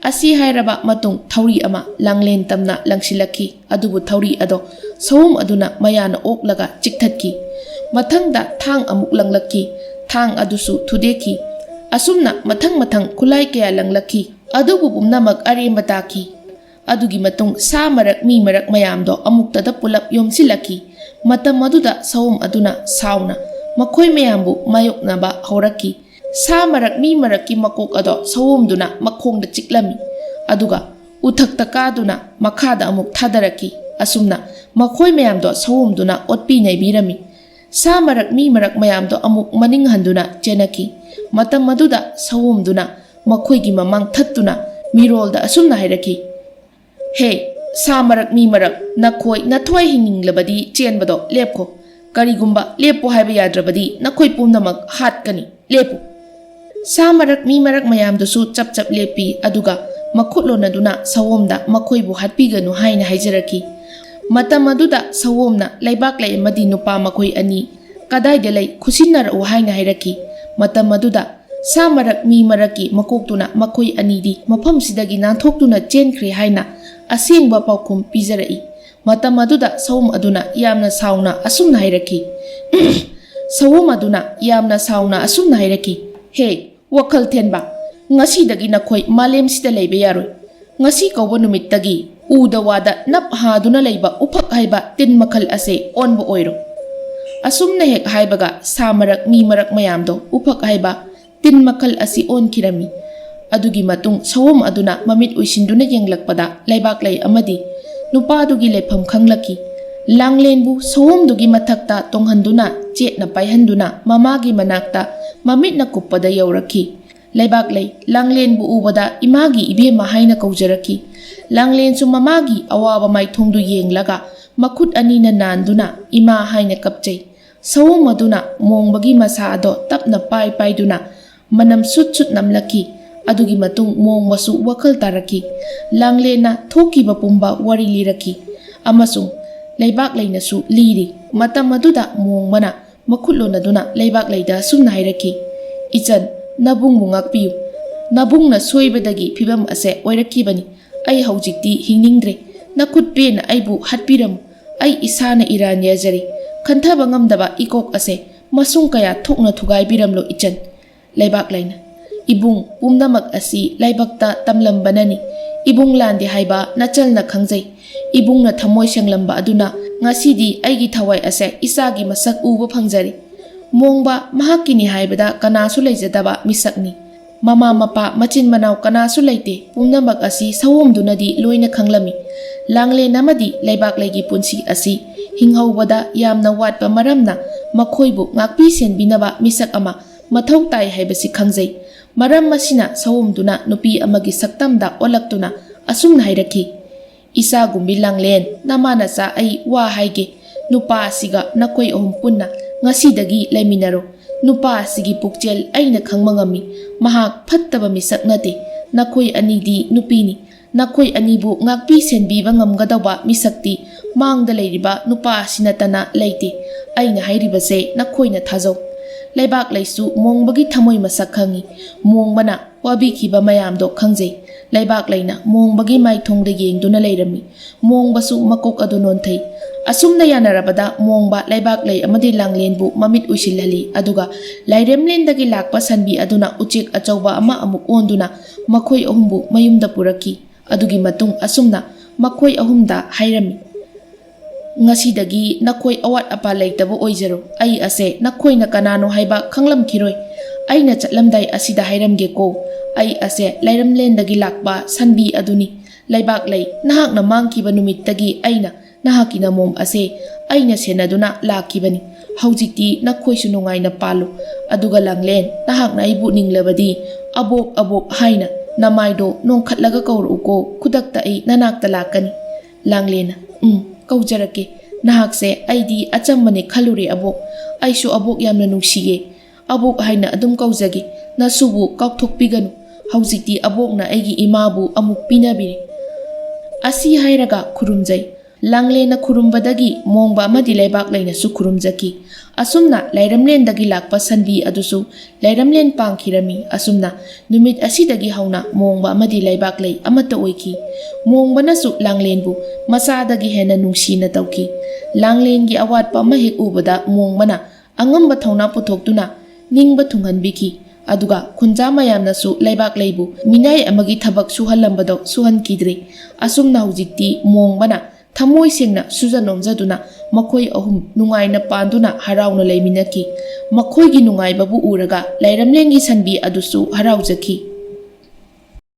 ꯑꯁꯤ ꯍꯥꯏꯔꯕ ꯃꯇꯨꯡ ꯊꯧꯔꯤ ꯑꯃ ꯂꯥꯡꯂꯦꯟ ꯇꯝꯅ ꯂꯪꯁꯤꯜꯂꯛꯈꯤ꯫ ꯑꯗꯨꯕꯨ ꯊꯧꯔꯤ ꯑꯗꯣ ꯁꯑꯣꯝ ꯑꯗꯨꯅ ꯃꯌꯥꯅ ꯑꯣꯛꯂꯒ ꯆꯤꯛꯊꯠꯈꯤ꯫ ꯃꯊꯪꯗ ꯊꯥꯡ ꯑꯃꯨꯛ ꯂꯪꯂꯛꯈꯤ꯫ ꯊꯥꯡ ꯑꯗꯨꯁꯨ ꯊꯨꯗꯦꯛꯈꯤ꯫ ꯑꯁꯨꯝꯅ ꯃꯊꯪ ꯃꯊꯪ ꯈꯨꯠꯂꯥꯏ ꯀꯌꯥ ꯂꯪꯂꯛꯈꯤ꯫ ꯑꯗꯨꯕꯨ ꯄꯨꯝꯅꯃꯛ ꯑꯔꯦꯝꯕ ꯇꯥꯈꯤ꯫ ꯑꯗꯨꯒꯤ ꯃꯇꯨꯡ ꯁꯥ ꯃꯔꯛ, ꯃꯤ ꯃꯔꯛ ꯃꯌꯥꯝꯗꯣ ꯑꯃꯨꯛꯇꯗ ꯄꯨꯂꯞ ꯌꯣꯝꯁꯤꯜꯂꯛꯈꯤ꯫ ꯃꯇꯝ ꯑꯗꯨꯗ ꯁꯑꯣꯝ ꯑꯗꯨꯅ ꯁꯥꯎꯅ ꯃꯈꯣꯏ ꯃꯌꯥꯝꯕꯨ ꯃꯥꯌꯣꯛꯅꯕ ꯍꯧꯔꯛꯈꯤ꯫ ꯁꯥ ꯃꯔꯛ, ꯃꯤ ꯃꯔꯛꯀꯤ ꯃꯀꯣꯛ ꯑꯗꯣ ꯁꯑꯣꯝꯗꯨꯅ ꯃꯈꯣꯡꯗ ꯆꯤꯛꯂꯝꯃꯤ꯫ ꯑꯗꯨꯒ ꯎꯊꯛꯇ ꯀꯥꯗꯨꯅ ꯃꯈꯥꯗ ꯑꯃꯨꯛ ꯊꯥꯗꯔꯛꯈꯤ꯫ ꯑꯁꯨꯝꯅ ꯃꯈꯣꯏ ꯃꯌꯥꯝꯗꯣ ꯁꯑꯣꯝꯗꯨꯅ ꯑꯣꯠꯄꯤ ꯅꯩꯕꯤꯔꯝꯃꯤ꯫ ꯁꯥ ꯃꯔꯛ, ꯃꯤ ꯃꯔꯛ ꯃꯌꯥꯝꯗꯣ ꯑꯃꯨꯛ ꯃꯅꯤꯡ ꯍꯟꯗꯨꯅ ꯆꯦꯟꯅꯈꯤ꯫ ꯃꯇꯝ ꯑꯗꯨꯗ ꯁꯑꯣꯝꯗꯨꯅ ꯃꯈꯣꯏꯒꯤ ꯃꯃꯥꯡ ꯊꯠꯇꯨꯅ ꯃꯤꯔꯣꯜꯗ ꯑꯁꯨꯝꯅ ꯍꯥꯏꯔꯛꯈꯤ, "ꯍꯦ, ꯁꯥ ꯃꯔꯛ ꯃꯤ ꯃꯔꯛ, ꯅꯈꯣꯏ ꯅꯊ꯭ꯋꯥꯏ ꯍꯤꯡꯅꯤꯡꯂꯕꯗꯤ ꯆꯦꯟꯕꯗꯣ ꯂꯦꯞꯈꯣ꯫ ꯀꯔꯤꯒꯨꯝꯕ ꯂꯦꯞꯄꯣ ꯍꯥꯏꯕ ꯌꯥꯗ꯭ꯔꯕꯗꯤ ꯅꯈꯣꯏ ꯄꯨꯝꯅꯃꯛ ꯍꯥꯠꯀꯅꯤ꯫ ꯂꯦꯞꯄꯨ!" ꯁꯥ ꯃꯔꯛ ꯃꯤ ꯃꯔꯛ ꯃꯌꯥꯝꯗꯨꯁꯨ ꯆꯞ ꯆꯞ ꯂꯦꯞꯄꯤ, ꯑꯗꯨꯒ ꯃꯈꯨꯠ ꯂꯣꯟꯅꯗꯨꯅ ꯁꯑꯣꯝꯗ ꯃꯈꯣꯏꯕꯨ ꯍꯥꯠꯄꯤꯒꯅꯨ ꯍꯥꯏꯅ ꯍꯥꯏꯖꯔꯛꯈꯤ꯫ ꯃꯇꯝ ꯑꯗꯨꯗ ꯁꯑꯣꯝꯅ ꯂꯩꯕꯥꯛꯂꯩ ꯑꯃꯗꯤ ꯅꯨꯄꯥ ꯃꯈꯣꯏ ꯑꯅꯤ ꯀꯗꯥꯏꯗ ꯂꯩ, ꯈꯨꯠꯁꯤꯟꯅꯔꯛꯎ ꯍꯥꯏꯅ ꯍꯥꯏꯔꯛꯈꯤ꯫ ꯃꯇꯝ ꯑꯗꯨꯗ ꯁꯥ ꯃꯔꯛ ꯃꯤ ꯃꯔꯛꯀꯤ ꯃꯀꯣꯛꯇꯨꯅ ꯃꯈꯣꯏ ꯑꯅꯤꯗꯤ ꯃꯐꯝꯁꯤꯗꯒꯤ ꯅꯥꯟꯊꯣꯛꯇꯨꯅ ꯆꯦꯟꯈ꯭ꯔꯦ ꯍꯥꯏꯅ ꯑꯁꯦꯡꯕ ꯄꯥꯎꯈꯨꯝ ꯄꯤꯖꯔꯛꯏ꯫ ꯃꯇꯝ ꯑꯗꯨꯗ ꯁꯑꯣꯝ ꯑꯗꯨꯅ ꯌꯥꯝꯅ ꯁꯥꯎꯅ ꯑꯁꯨꯝꯅ ꯍꯥꯏꯔꯛꯈꯤ, ꯁꯑꯣꯝ ꯑꯗꯨꯅ ꯌꯥꯝꯅ ꯁꯥꯎꯅ ꯑꯁꯨꯝꯅ ꯍꯥꯏꯔꯛꯈꯤ, "ꯍꯦ, ꯋꯥꯈꯜ ꯊꯦꯟꯕ, ꯉꯁꯤꯗꯒꯤ ꯅꯈꯣꯏ ꯃꯥꯂꯦꯝꯁꯤꯗ ꯂꯩꯕ ꯌꯥꯔꯣꯏ꯫ ꯉꯁꯤ ꯀꯧꯕ ꯅꯨꯃꯤꯠꯇꯒꯤ ꯎꯗ ꯋꯥꯗ ꯅꯞ ꯍꯥꯗꯨꯅ ꯂꯩꯕ ꯎꯐꯛ ꯍꯥꯏꯕ ꯇꯤꯟ ꯃꯈꯜ ꯑꯁꯦ ꯑꯣꯟꯕ ꯑꯣꯏꯔꯣ!" ꯑꯁꯨꯝꯅ ꯍꯦꯛ ꯍꯥꯏꯕꯒ ꯁꯥ ꯃꯔꯛ ꯃꯤ ꯃꯔꯛ ꯃꯌꯥꯝꯗꯣ ꯎꯐꯛ ꯍꯥꯏꯕ ꯇꯤꯟ ꯃꯈꯜ ꯑꯁꯤ ꯑꯣꯟꯈꯤꯔꯝꯃꯤ꯫ ꯑꯗꯨꯒꯤ ꯃꯇꯨꯡ ꯁꯑꯣꯝ ꯑꯗꯨꯅ ꯃꯃꯤꯠ ꯎꯏꯁꯤꯟꯗꯨꯅ ꯌꯦꯡꯂꯛꯄꯗ ꯂꯩꯕꯥꯛꯂꯩ ꯑꯃꯗꯤ ꯅꯨꯄꯥꯗꯨꯒꯤ ꯂꯩꯐꯝ ꯈꯪꯂꯛꯈꯤ꯫ ꯂꯥꯡꯂꯦꯟꯕꯨ ꯁꯑꯣꯝꯗꯨꯒꯤ ꯃꯊꯛꯇ ꯇꯣꯡꯍꯟꯗꯨꯅ ꯆꯦꯠꯅ ꯄꯥꯏꯍꯟꯗꯨꯅ ꯃꯃꯥꯒꯤ ꯃꯅꯥꯛꯇ ꯃꯃꯤꯠꯅ ꯀꯨꯞꯄꯗ ꯌꯧꯔꯛꯈꯤ꯫ ꯂꯩꯕꯥꯛꯂꯩ ꯂꯥꯡꯂꯦꯟꯕꯨ ꯎꯕꯗ "ꯏꯃꯥꯒꯤ ꯏꯕꯦꯝꯃ" ꯍꯥꯏꯅ ꯀꯧꯖꯔꯛꯈꯤ꯫ ꯂꯥꯡꯂꯦꯟꯁꯨ ꯃꯃꯥꯒꯤ ꯑꯋꯥꯕ ꯃꯥꯏꯊꯣꯡꯗꯨ ꯌꯦꯡꯂꯒ ꯃꯈꯨꯠ ꯑꯅꯤꯅ ꯅꯥꯟꯗꯨꯅ "ꯏꯃꯥ" ꯍꯥꯏꯅ ꯀꯞꯆꯩ꯫ ꯁꯑꯣꯝ ꯑꯗꯨꯅ ꯃꯣꯡꯕꯒꯤ ꯃꯁꯥ ꯑꯗꯣ ꯇꯞꯅ ꯄꯥꯏ ꯄꯥꯏꯗꯨꯅ ꯃꯅꯝ ꯁꯨꯠ ꯁꯨꯠ ꯅꯝꯂꯛꯈꯤ꯫ ꯑꯗꯨꯒꯤ ꯃꯇꯨꯡ ꯃꯣꯡꯕꯁꯨ ꯋꯥꯈꯜ ꯇꯥꯔꯛꯈꯤ꯫ ꯂꯥꯡꯂꯦꯟꯅ ꯊꯣꯛꯈꯤꯕ ꯄꯨꯝꯕ ꯋꯥꯔꯤ ꯂꯤꯔꯛꯈꯤ꯫ ꯑꯃꯁꯨꯡ ꯂꯩꯕꯥꯛꯂꯩꯅꯁꯨ ꯂꯤꯔꯤ꯫ ꯃꯇꯝ ꯑꯗꯨꯗ ꯃꯣꯡꯕꯅ ꯃꯈꯨꯠ ꯂꯣꯟꯅꯗꯨꯅ ꯂꯩꯕꯥꯛꯂꯩꯗ ꯑꯁꯨꯝꯅ ꯍꯥꯏꯔꯛꯈꯤ, "ꯏꯆꯟ, ꯅꯕꯨꯡꯕꯨ ꯉꯥꯛꯄꯤꯌꯨ꯫ ꯅꯕꯨꯡꯅ ꯁꯣꯏꯕꯗꯒꯤ ꯐꯤꯕꯝ ꯑꯁꯦ ꯑꯣꯏꯔꯛꯈꯤꯕꯅꯤ꯫ ꯑꯩ ꯍꯧꯖꯤꯛꯇꯤ ꯍꯤꯡꯅꯤꯡꯗ꯭ꯔꯦ꯫ ꯅꯈꯨꯠ ꯄꯦꯟꯅ ꯑꯩꯕꯨ ꯍꯥꯠꯄꯤꯔꯝꯃꯨ꯫ ꯑꯩ ꯏꯁꯥꯅ ꯏꯔꯥꯟ ꯌꯥꯖꯔꯦ꯫ ꯈꯟꯊꯕ ꯉꯝꯗꯕ ꯏꯀꯣꯛ ꯑꯁꯦ ꯃꯁꯨꯡ ꯀꯌꯥ ꯊꯣꯛꯅ ꯊꯨꯒꯥꯏꯕꯤꯔꯝꯂꯣ ꯏꯆꯟ꯫" ꯂꯩꯕꯥꯛꯂꯩꯅ, "ꯏꯕꯨꯡ, ꯄꯨꯝꯅꯃꯛ ꯑꯁꯤ ꯂꯥꯏꯕꯛꯇ ꯇꯝꯂꯝꯕꯅꯅꯤ꯫ ꯏꯕꯨꯡ ꯂꯥꯟꯗꯦ ꯍꯥꯏꯕ ꯅꯆꯜꯅ ꯈꯪꯖꯩ꯫ ꯏꯕꯨꯡꯅ ꯊꯃꯣꯏ ꯁꯦꯡꯂꯝꯕ ꯑꯗꯨꯅ ꯉꯁꯤꯗꯤ ꯑꯩꯒꯤ ꯊꯋꯥꯏ ꯑꯁꯦ ꯏꯆꯥꯒꯤ ꯃꯁꯛ ꯎꯕ ꯐꯪꯖꯔꯦ꯫ ꯃꯣꯡꯕ ꯃꯍꯥꯛꯀꯤꯅꯤ ꯍꯥꯏꯕꯗ ꯀꯅꯥꯁꯨ ꯂꯩꯖꯗꯕ ꯃꯤꯁꯛꯅꯤ꯫ ꯃꯃꯥ ꯃꯄꯥ ꯃꯆꯤꯟ ꯃꯅꯥꯎ ꯀꯅꯥꯁꯨ ꯂꯩꯇꯦ꯫ ꯄꯨꯝꯅꯃꯛ ꯑꯁꯤ ꯁꯑꯣꯝꯗꯨꯅꯗꯤ ꯂꯣꯏꯅ ꯈꯪꯂꯝꯃꯤ꯫ ꯂꯥꯡꯂꯦꯟ ꯑꯃꯗꯤ ꯂꯩꯕꯥꯛꯂꯩꯒꯤ ꯄꯨꯟꯁꯤ ꯑꯁꯤ ꯍꯤꯡꯍꯧꯕꯗ ꯌꯥꯝꯅ ꯋꯥꯠꯄ ꯃꯔꯝꯅ ꯃꯈꯣꯏꯕꯨ ꯉꯥꯛꯄꯤ ꯁꯦꯟꯕꯤꯅꯕ ꯃꯤꯁꯛ ꯑꯃ ꯃꯊꯧ ꯇꯥꯏ ꯍꯥꯏꯕꯁꯤ ꯈꯪꯖꯩ꯫ ꯃꯔꯝ ꯑꯁꯤꯅ ꯁꯑꯣꯝꯗꯨꯅ ꯅꯨꯄꯤ ꯑꯃꯒꯤ ꯁꯛꯇꯝꯗ ꯑꯣꯜꯂꯛꯇꯨꯅ ꯑꯁꯨꯝꯅ ꯍꯥꯏꯔꯛꯈꯤ, "ꯏꯆꯥꯒꯨꯝꯕꯤ ꯂꯥꯡꯂꯦꯟ, ꯅꯃꯥ ꯅꯆꯥ, ꯑꯩ ꯋꯥ ꯍꯥꯏꯒꯦ꯫ ꯅꯨꯄꯥ ꯑꯁꯤꯒ ꯅꯈꯣꯏ ꯑꯍꯨꯝ ꯄꯨꯟꯅ ꯉꯁꯤꯗꯒꯤ ꯂꯩꯃꯤꯟꯅꯔꯣ꯫ ꯅꯨꯄꯥ ꯑꯁꯤꯒꯤ ꯄꯨꯛꯆꯦꯜ ꯑꯩꯅ ꯈꯪꯕ ꯉꯝꯃꯤ꯫ ꯃꯍꯥꯛ ꯐꯠꯇꯕ ꯃꯤꯁꯛ ꯅꯠꯇꯦ꯫ ꯅꯈꯣꯏ ꯑꯅꯤꯗꯤ ꯅꯨꯄꯤꯅꯤ꯫ ꯅꯈꯣꯏ ꯑꯅꯤꯕꯨ ꯉꯥꯛꯄꯤ ꯁꯦꯟꯕꯤꯕ ꯉꯝꯒꯗꯧꯕ ꯃꯤꯁꯛꯇꯤ ꯃꯥꯡꯗ ꯂꯩꯔꯤꯕ ꯅꯨꯄꯥ ꯑꯁꯤ ꯅꯠꯇꯅ ꯂꯩꯇꯦ꯫ ꯑꯩꯅ ꯍꯥꯏꯔꯤꯕꯁꯦ ꯅꯈꯣꯏꯅ ꯊꯥꯖꯧ꯫ ꯂꯩꯕꯥꯛ ꯂꯩꯁꯨ ꯃꯣꯡꯕꯒꯤ ꯊꯃꯣꯏ ꯃꯁꯛ ꯈꯪꯉꯤ꯫ ꯃꯣꯡꯕꯅ ꯋꯥꯕꯤꯈꯤꯕ ꯃꯌꯥꯝꯗꯣ ꯈꯪꯖꯩ꯫ ꯂꯩꯕꯥꯛ ꯂꯩꯅ ꯃꯣꯡꯕꯒꯤ ꯃꯥꯏꯊꯣꯡꯗ ꯌꯦꯡꯗꯨꯅ ꯂꯩꯔꯝꯃꯤ꯫ ꯃꯣꯡꯕꯁꯨ ꯃꯀꯣꯛ ꯑꯗꯨ ꯅꯣꯟꯊꯩ꯫ ꯑꯁꯨꯝꯅ ꯌꯥꯅꯔꯕꯗ ꯃꯣꯡꯕ ꯂꯩꯕꯥꯛ ꯂꯩ ꯑꯃꯗꯤ ꯂꯥꯡꯂꯦꯟꯕꯨ ꯃꯃꯤꯠ ꯎꯏꯁꯤꯜꯍꯜꯂꯤ, ꯑꯗꯨꯒ ꯂꯥꯏꯔꯦꯝꯂꯦꯟꯗꯒꯤ ꯂꯥꯛꯄ ꯁꯟꯕꯤ ꯑꯗꯨꯅ ꯎꯆꯦꯛ ꯑꯆꯧꯕ ꯑꯃ ꯑꯃꯨꯛ ꯑꯣꯟꯗꯨꯅ ꯃꯈꯣꯏ ꯑꯍꯨꯝꯕꯨ ꯃꯌꯨꯝꯗ ꯄꯨꯔꯛꯈꯤ꯫ ꯑꯗꯨꯒꯤ ꯃꯇꯨꯡ ꯑꯁꯨꯝꯅ ꯃꯈꯣꯏ ꯑꯍꯨꯝꯗ ꯍꯥꯏꯔꯝꯃꯤ, "ꯉꯁꯤꯗꯒꯤ ꯅꯈꯣꯏ ꯑꯋꯥꯠ ꯑꯄꯥ ꯂꯩꯇꯕ ꯑꯣꯏꯖꯔꯣ꯫ ꯑꯩ ꯑꯁꯦ ꯅꯈꯣꯏꯅ ꯀꯅꯥꯅꯣ ꯍꯥꯏꯕ ꯈꯪꯂꯝꯈꯤꯔꯣꯏ꯫ ꯑꯩꯅ ꯆꯠꯂꯝꯗꯥꯏ ꯑꯁꯤꯗ ꯍꯥꯏꯔꯝꯒꯦꯀꯣ, ꯑꯩ ꯑꯁꯦ ꯂꯥꯏꯔꯦꯝꯂꯦꯟꯗꯒꯤ ꯂꯥꯛꯄ ꯁꯟꯕꯤ ꯑꯗꯨꯅꯤ꯫ ꯂꯩꯕꯥꯛ ꯂꯩ, ꯅꯍꯥꯛꯅ ꯃꯥꯡꯈꯤꯕ ꯅꯨꯃꯤꯠꯇꯒꯤ ꯑꯩꯅ ꯅꯍꯥꯛꯀꯤ ꯅꯃꯣꯝ ꯑꯁꯦ ꯑꯩꯅ ꯁꯦꯟꯅꯗꯨꯅ ꯂꯥꯛꯈꯤꯕꯅꯤ꯫ ꯍꯧꯖꯤꯛꯇꯤ ꯅꯈꯣꯏꯁꯨ ꯅꯨꯡꯉꯥꯏꯅ ꯄꯥꯜꯂꯨ꯫ ꯑꯗꯨꯒ ꯂꯥꯡꯂꯦꯟ, ꯅꯍꯥꯛꯅ ꯑꯩꯕꯨ ꯅꯤꯡꯂꯕꯗꯤ, 'ꯑꯕꯣꯛ, ꯑꯕꯣꯛ' ꯍꯥꯏꯅ ꯅꯃꯥꯏꯗꯣ ꯅꯣꯡꯈꯠꯂꯒ ꯀꯧꯔꯛꯎꯀꯣ꯫ ꯈꯨꯗꯛꯇ ꯑꯩ ꯅꯅꯥꯛꯇ ꯂꯥꯛꯀꯅꯤ꯫" ꯂꯥꯡꯂꯦꯟꯅ, "ꯎꯝ, ꯀꯧꯖꯔꯛꯀꯦ꯫ ꯅꯍꯥꯛꯁꯦ ꯑꯩꯗꯤ ꯑꯆꯝꯕꯅꯦ ꯈꯜꯂꯨꯔꯦ ꯑꯕꯣꯛ꯫ ꯑꯩꯁꯨ ꯑꯕꯣꯛ ꯌꯥꯝꯅ ꯅꯨꯡꯁꯤꯌꯦ꯫ ꯑꯕꯣꯛ ꯍꯥꯏꯅ ꯑꯗꯨꯝ ꯀꯧꯖꯒꯦ꯫ ꯅꯁꯨꯕꯨ ꯀꯥꯎꯊꯣꯛꯄꯤꯒꯅꯨ꯫ ꯍꯧꯖꯤꯛꯇꯤ ꯑꯕꯣꯛꯅ ꯑꯩꯒꯤ ꯏꯃꯥꯕꯨ ꯑꯃꯨꯛ ꯄꯤꯅꯕꯤꯔꯦ꯫" ꯑꯁꯤ ꯍꯥꯏꯔꯒ ꯈꯨꯔꯨꯝꯖꯩ꯫ ꯂꯥꯡꯂꯦꯟꯅ ꯈꯨꯔꯨꯝꯕꯗꯒꯤ ꯃꯣꯡꯕ ꯑꯃꯗꯤ ꯂꯩꯕꯥꯛ ꯂꯩꯅꯁꯨ ꯈꯨꯔꯨꯝꯖꯈꯤ꯫ ꯑꯁꯨꯝꯅ ꯂꯥꯏꯔꯦꯝꯂꯦꯟꯗꯒꯤ ꯂꯥꯛꯄ ꯁꯟꯕꯤ ꯑꯗꯨꯁꯨ ꯂꯥꯏꯔꯦꯝꯂꯦꯟ ꯄꯥꯡꯈꯤꯔꯝꯃꯤ꯫ ꯑꯁꯨꯝꯅ ꯅꯨꯃꯤꯠ ꯑꯁꯤꯗꯒꯤ ꯍꯧꯅ ꯃꯣꯡꯕ ꯑꯃꯗꯤ ꯂꯩꯕꯥꯛ ꯂꯩ ꯑꯃꯠꯇ ꯑꯣꯏꯈꯤ꯫ ꯃꯣꯡꯕꯅꯁꯨ ꯂꯥꯡꯂꯦꯟꯕꯨ ꯃꯆꯥꯗꯒꯤ ꯍꯦꯟꯅ ꯅꯨꯡꯁꯤꯅ ꯇꯧꯈꯤ꯫ ꯂꯥꯡꯂꯦꯟꯒꯤ ꯑꯋꯥꯠꯄ ꯑꯃ ꯍꯦꯛ ꯎꯕꯗ ꯃꯣꯡꯕꯅ ꯑꯉꯝꯕ ꯊꯧꯅꯥ ꯄꯨꯊꯣꯛꯇꯨꯅ ꯅꯤꯡꯕ ꯊꯨꯡꯍꯟꯕꯤꯈꯤ꯫ ꯑꯗꯨꯒ ꯈꯨꯟꯖꯥ ꯃꯌꯥꯝꯅꯁꯨ ꯂꯩꯕꯥꯛ ꯂꯩꯕꯨ ꯃꯤꯅꯥꯏ ꯑꯃꯒꯤ ꯊꯕꯛ ꯁꯨꯍꯜꯂꯝꯕꯗꯣ ꯁꯨꯍꯟꯈꯤꯗ꯭ꯔꯦ꯫ ꯑꯁꯨꯝꯅ ꯍꯧꯖꯤꯛꯇꯤ ꯃꯣꯡꯕꯅ ꯊꯃꯣꯏ ꯁꯦꯡꯅ ꯁꯨꯖ ꯅꯣꯝꯖꯗꯨꯅ ꯃꯈꯣꯏ ꯑꯍꯨꯝ ꯅꯨꯡꯉꯥꯏꯅ ꯄꯥꯟꯗꯨꯅ ꯍꯔꯥꯎꯅ ꯂꯩꯃꯤꯟꯅꯈꯤ꯫ ꯃꯈꯣꯏꯒꯤ ꯅꯨꯡꯉꯥꯏꯕꯕꯨ ꯎꯔꯒ ꯂꯥꯏꯔꯦꯝꯂꯦꯟꯒꯤ ꯁꯟꯕꯤ ꯑꯗꯨꯁꯨ ꯍꯔꯥꯎꯖꯈꯤ꯫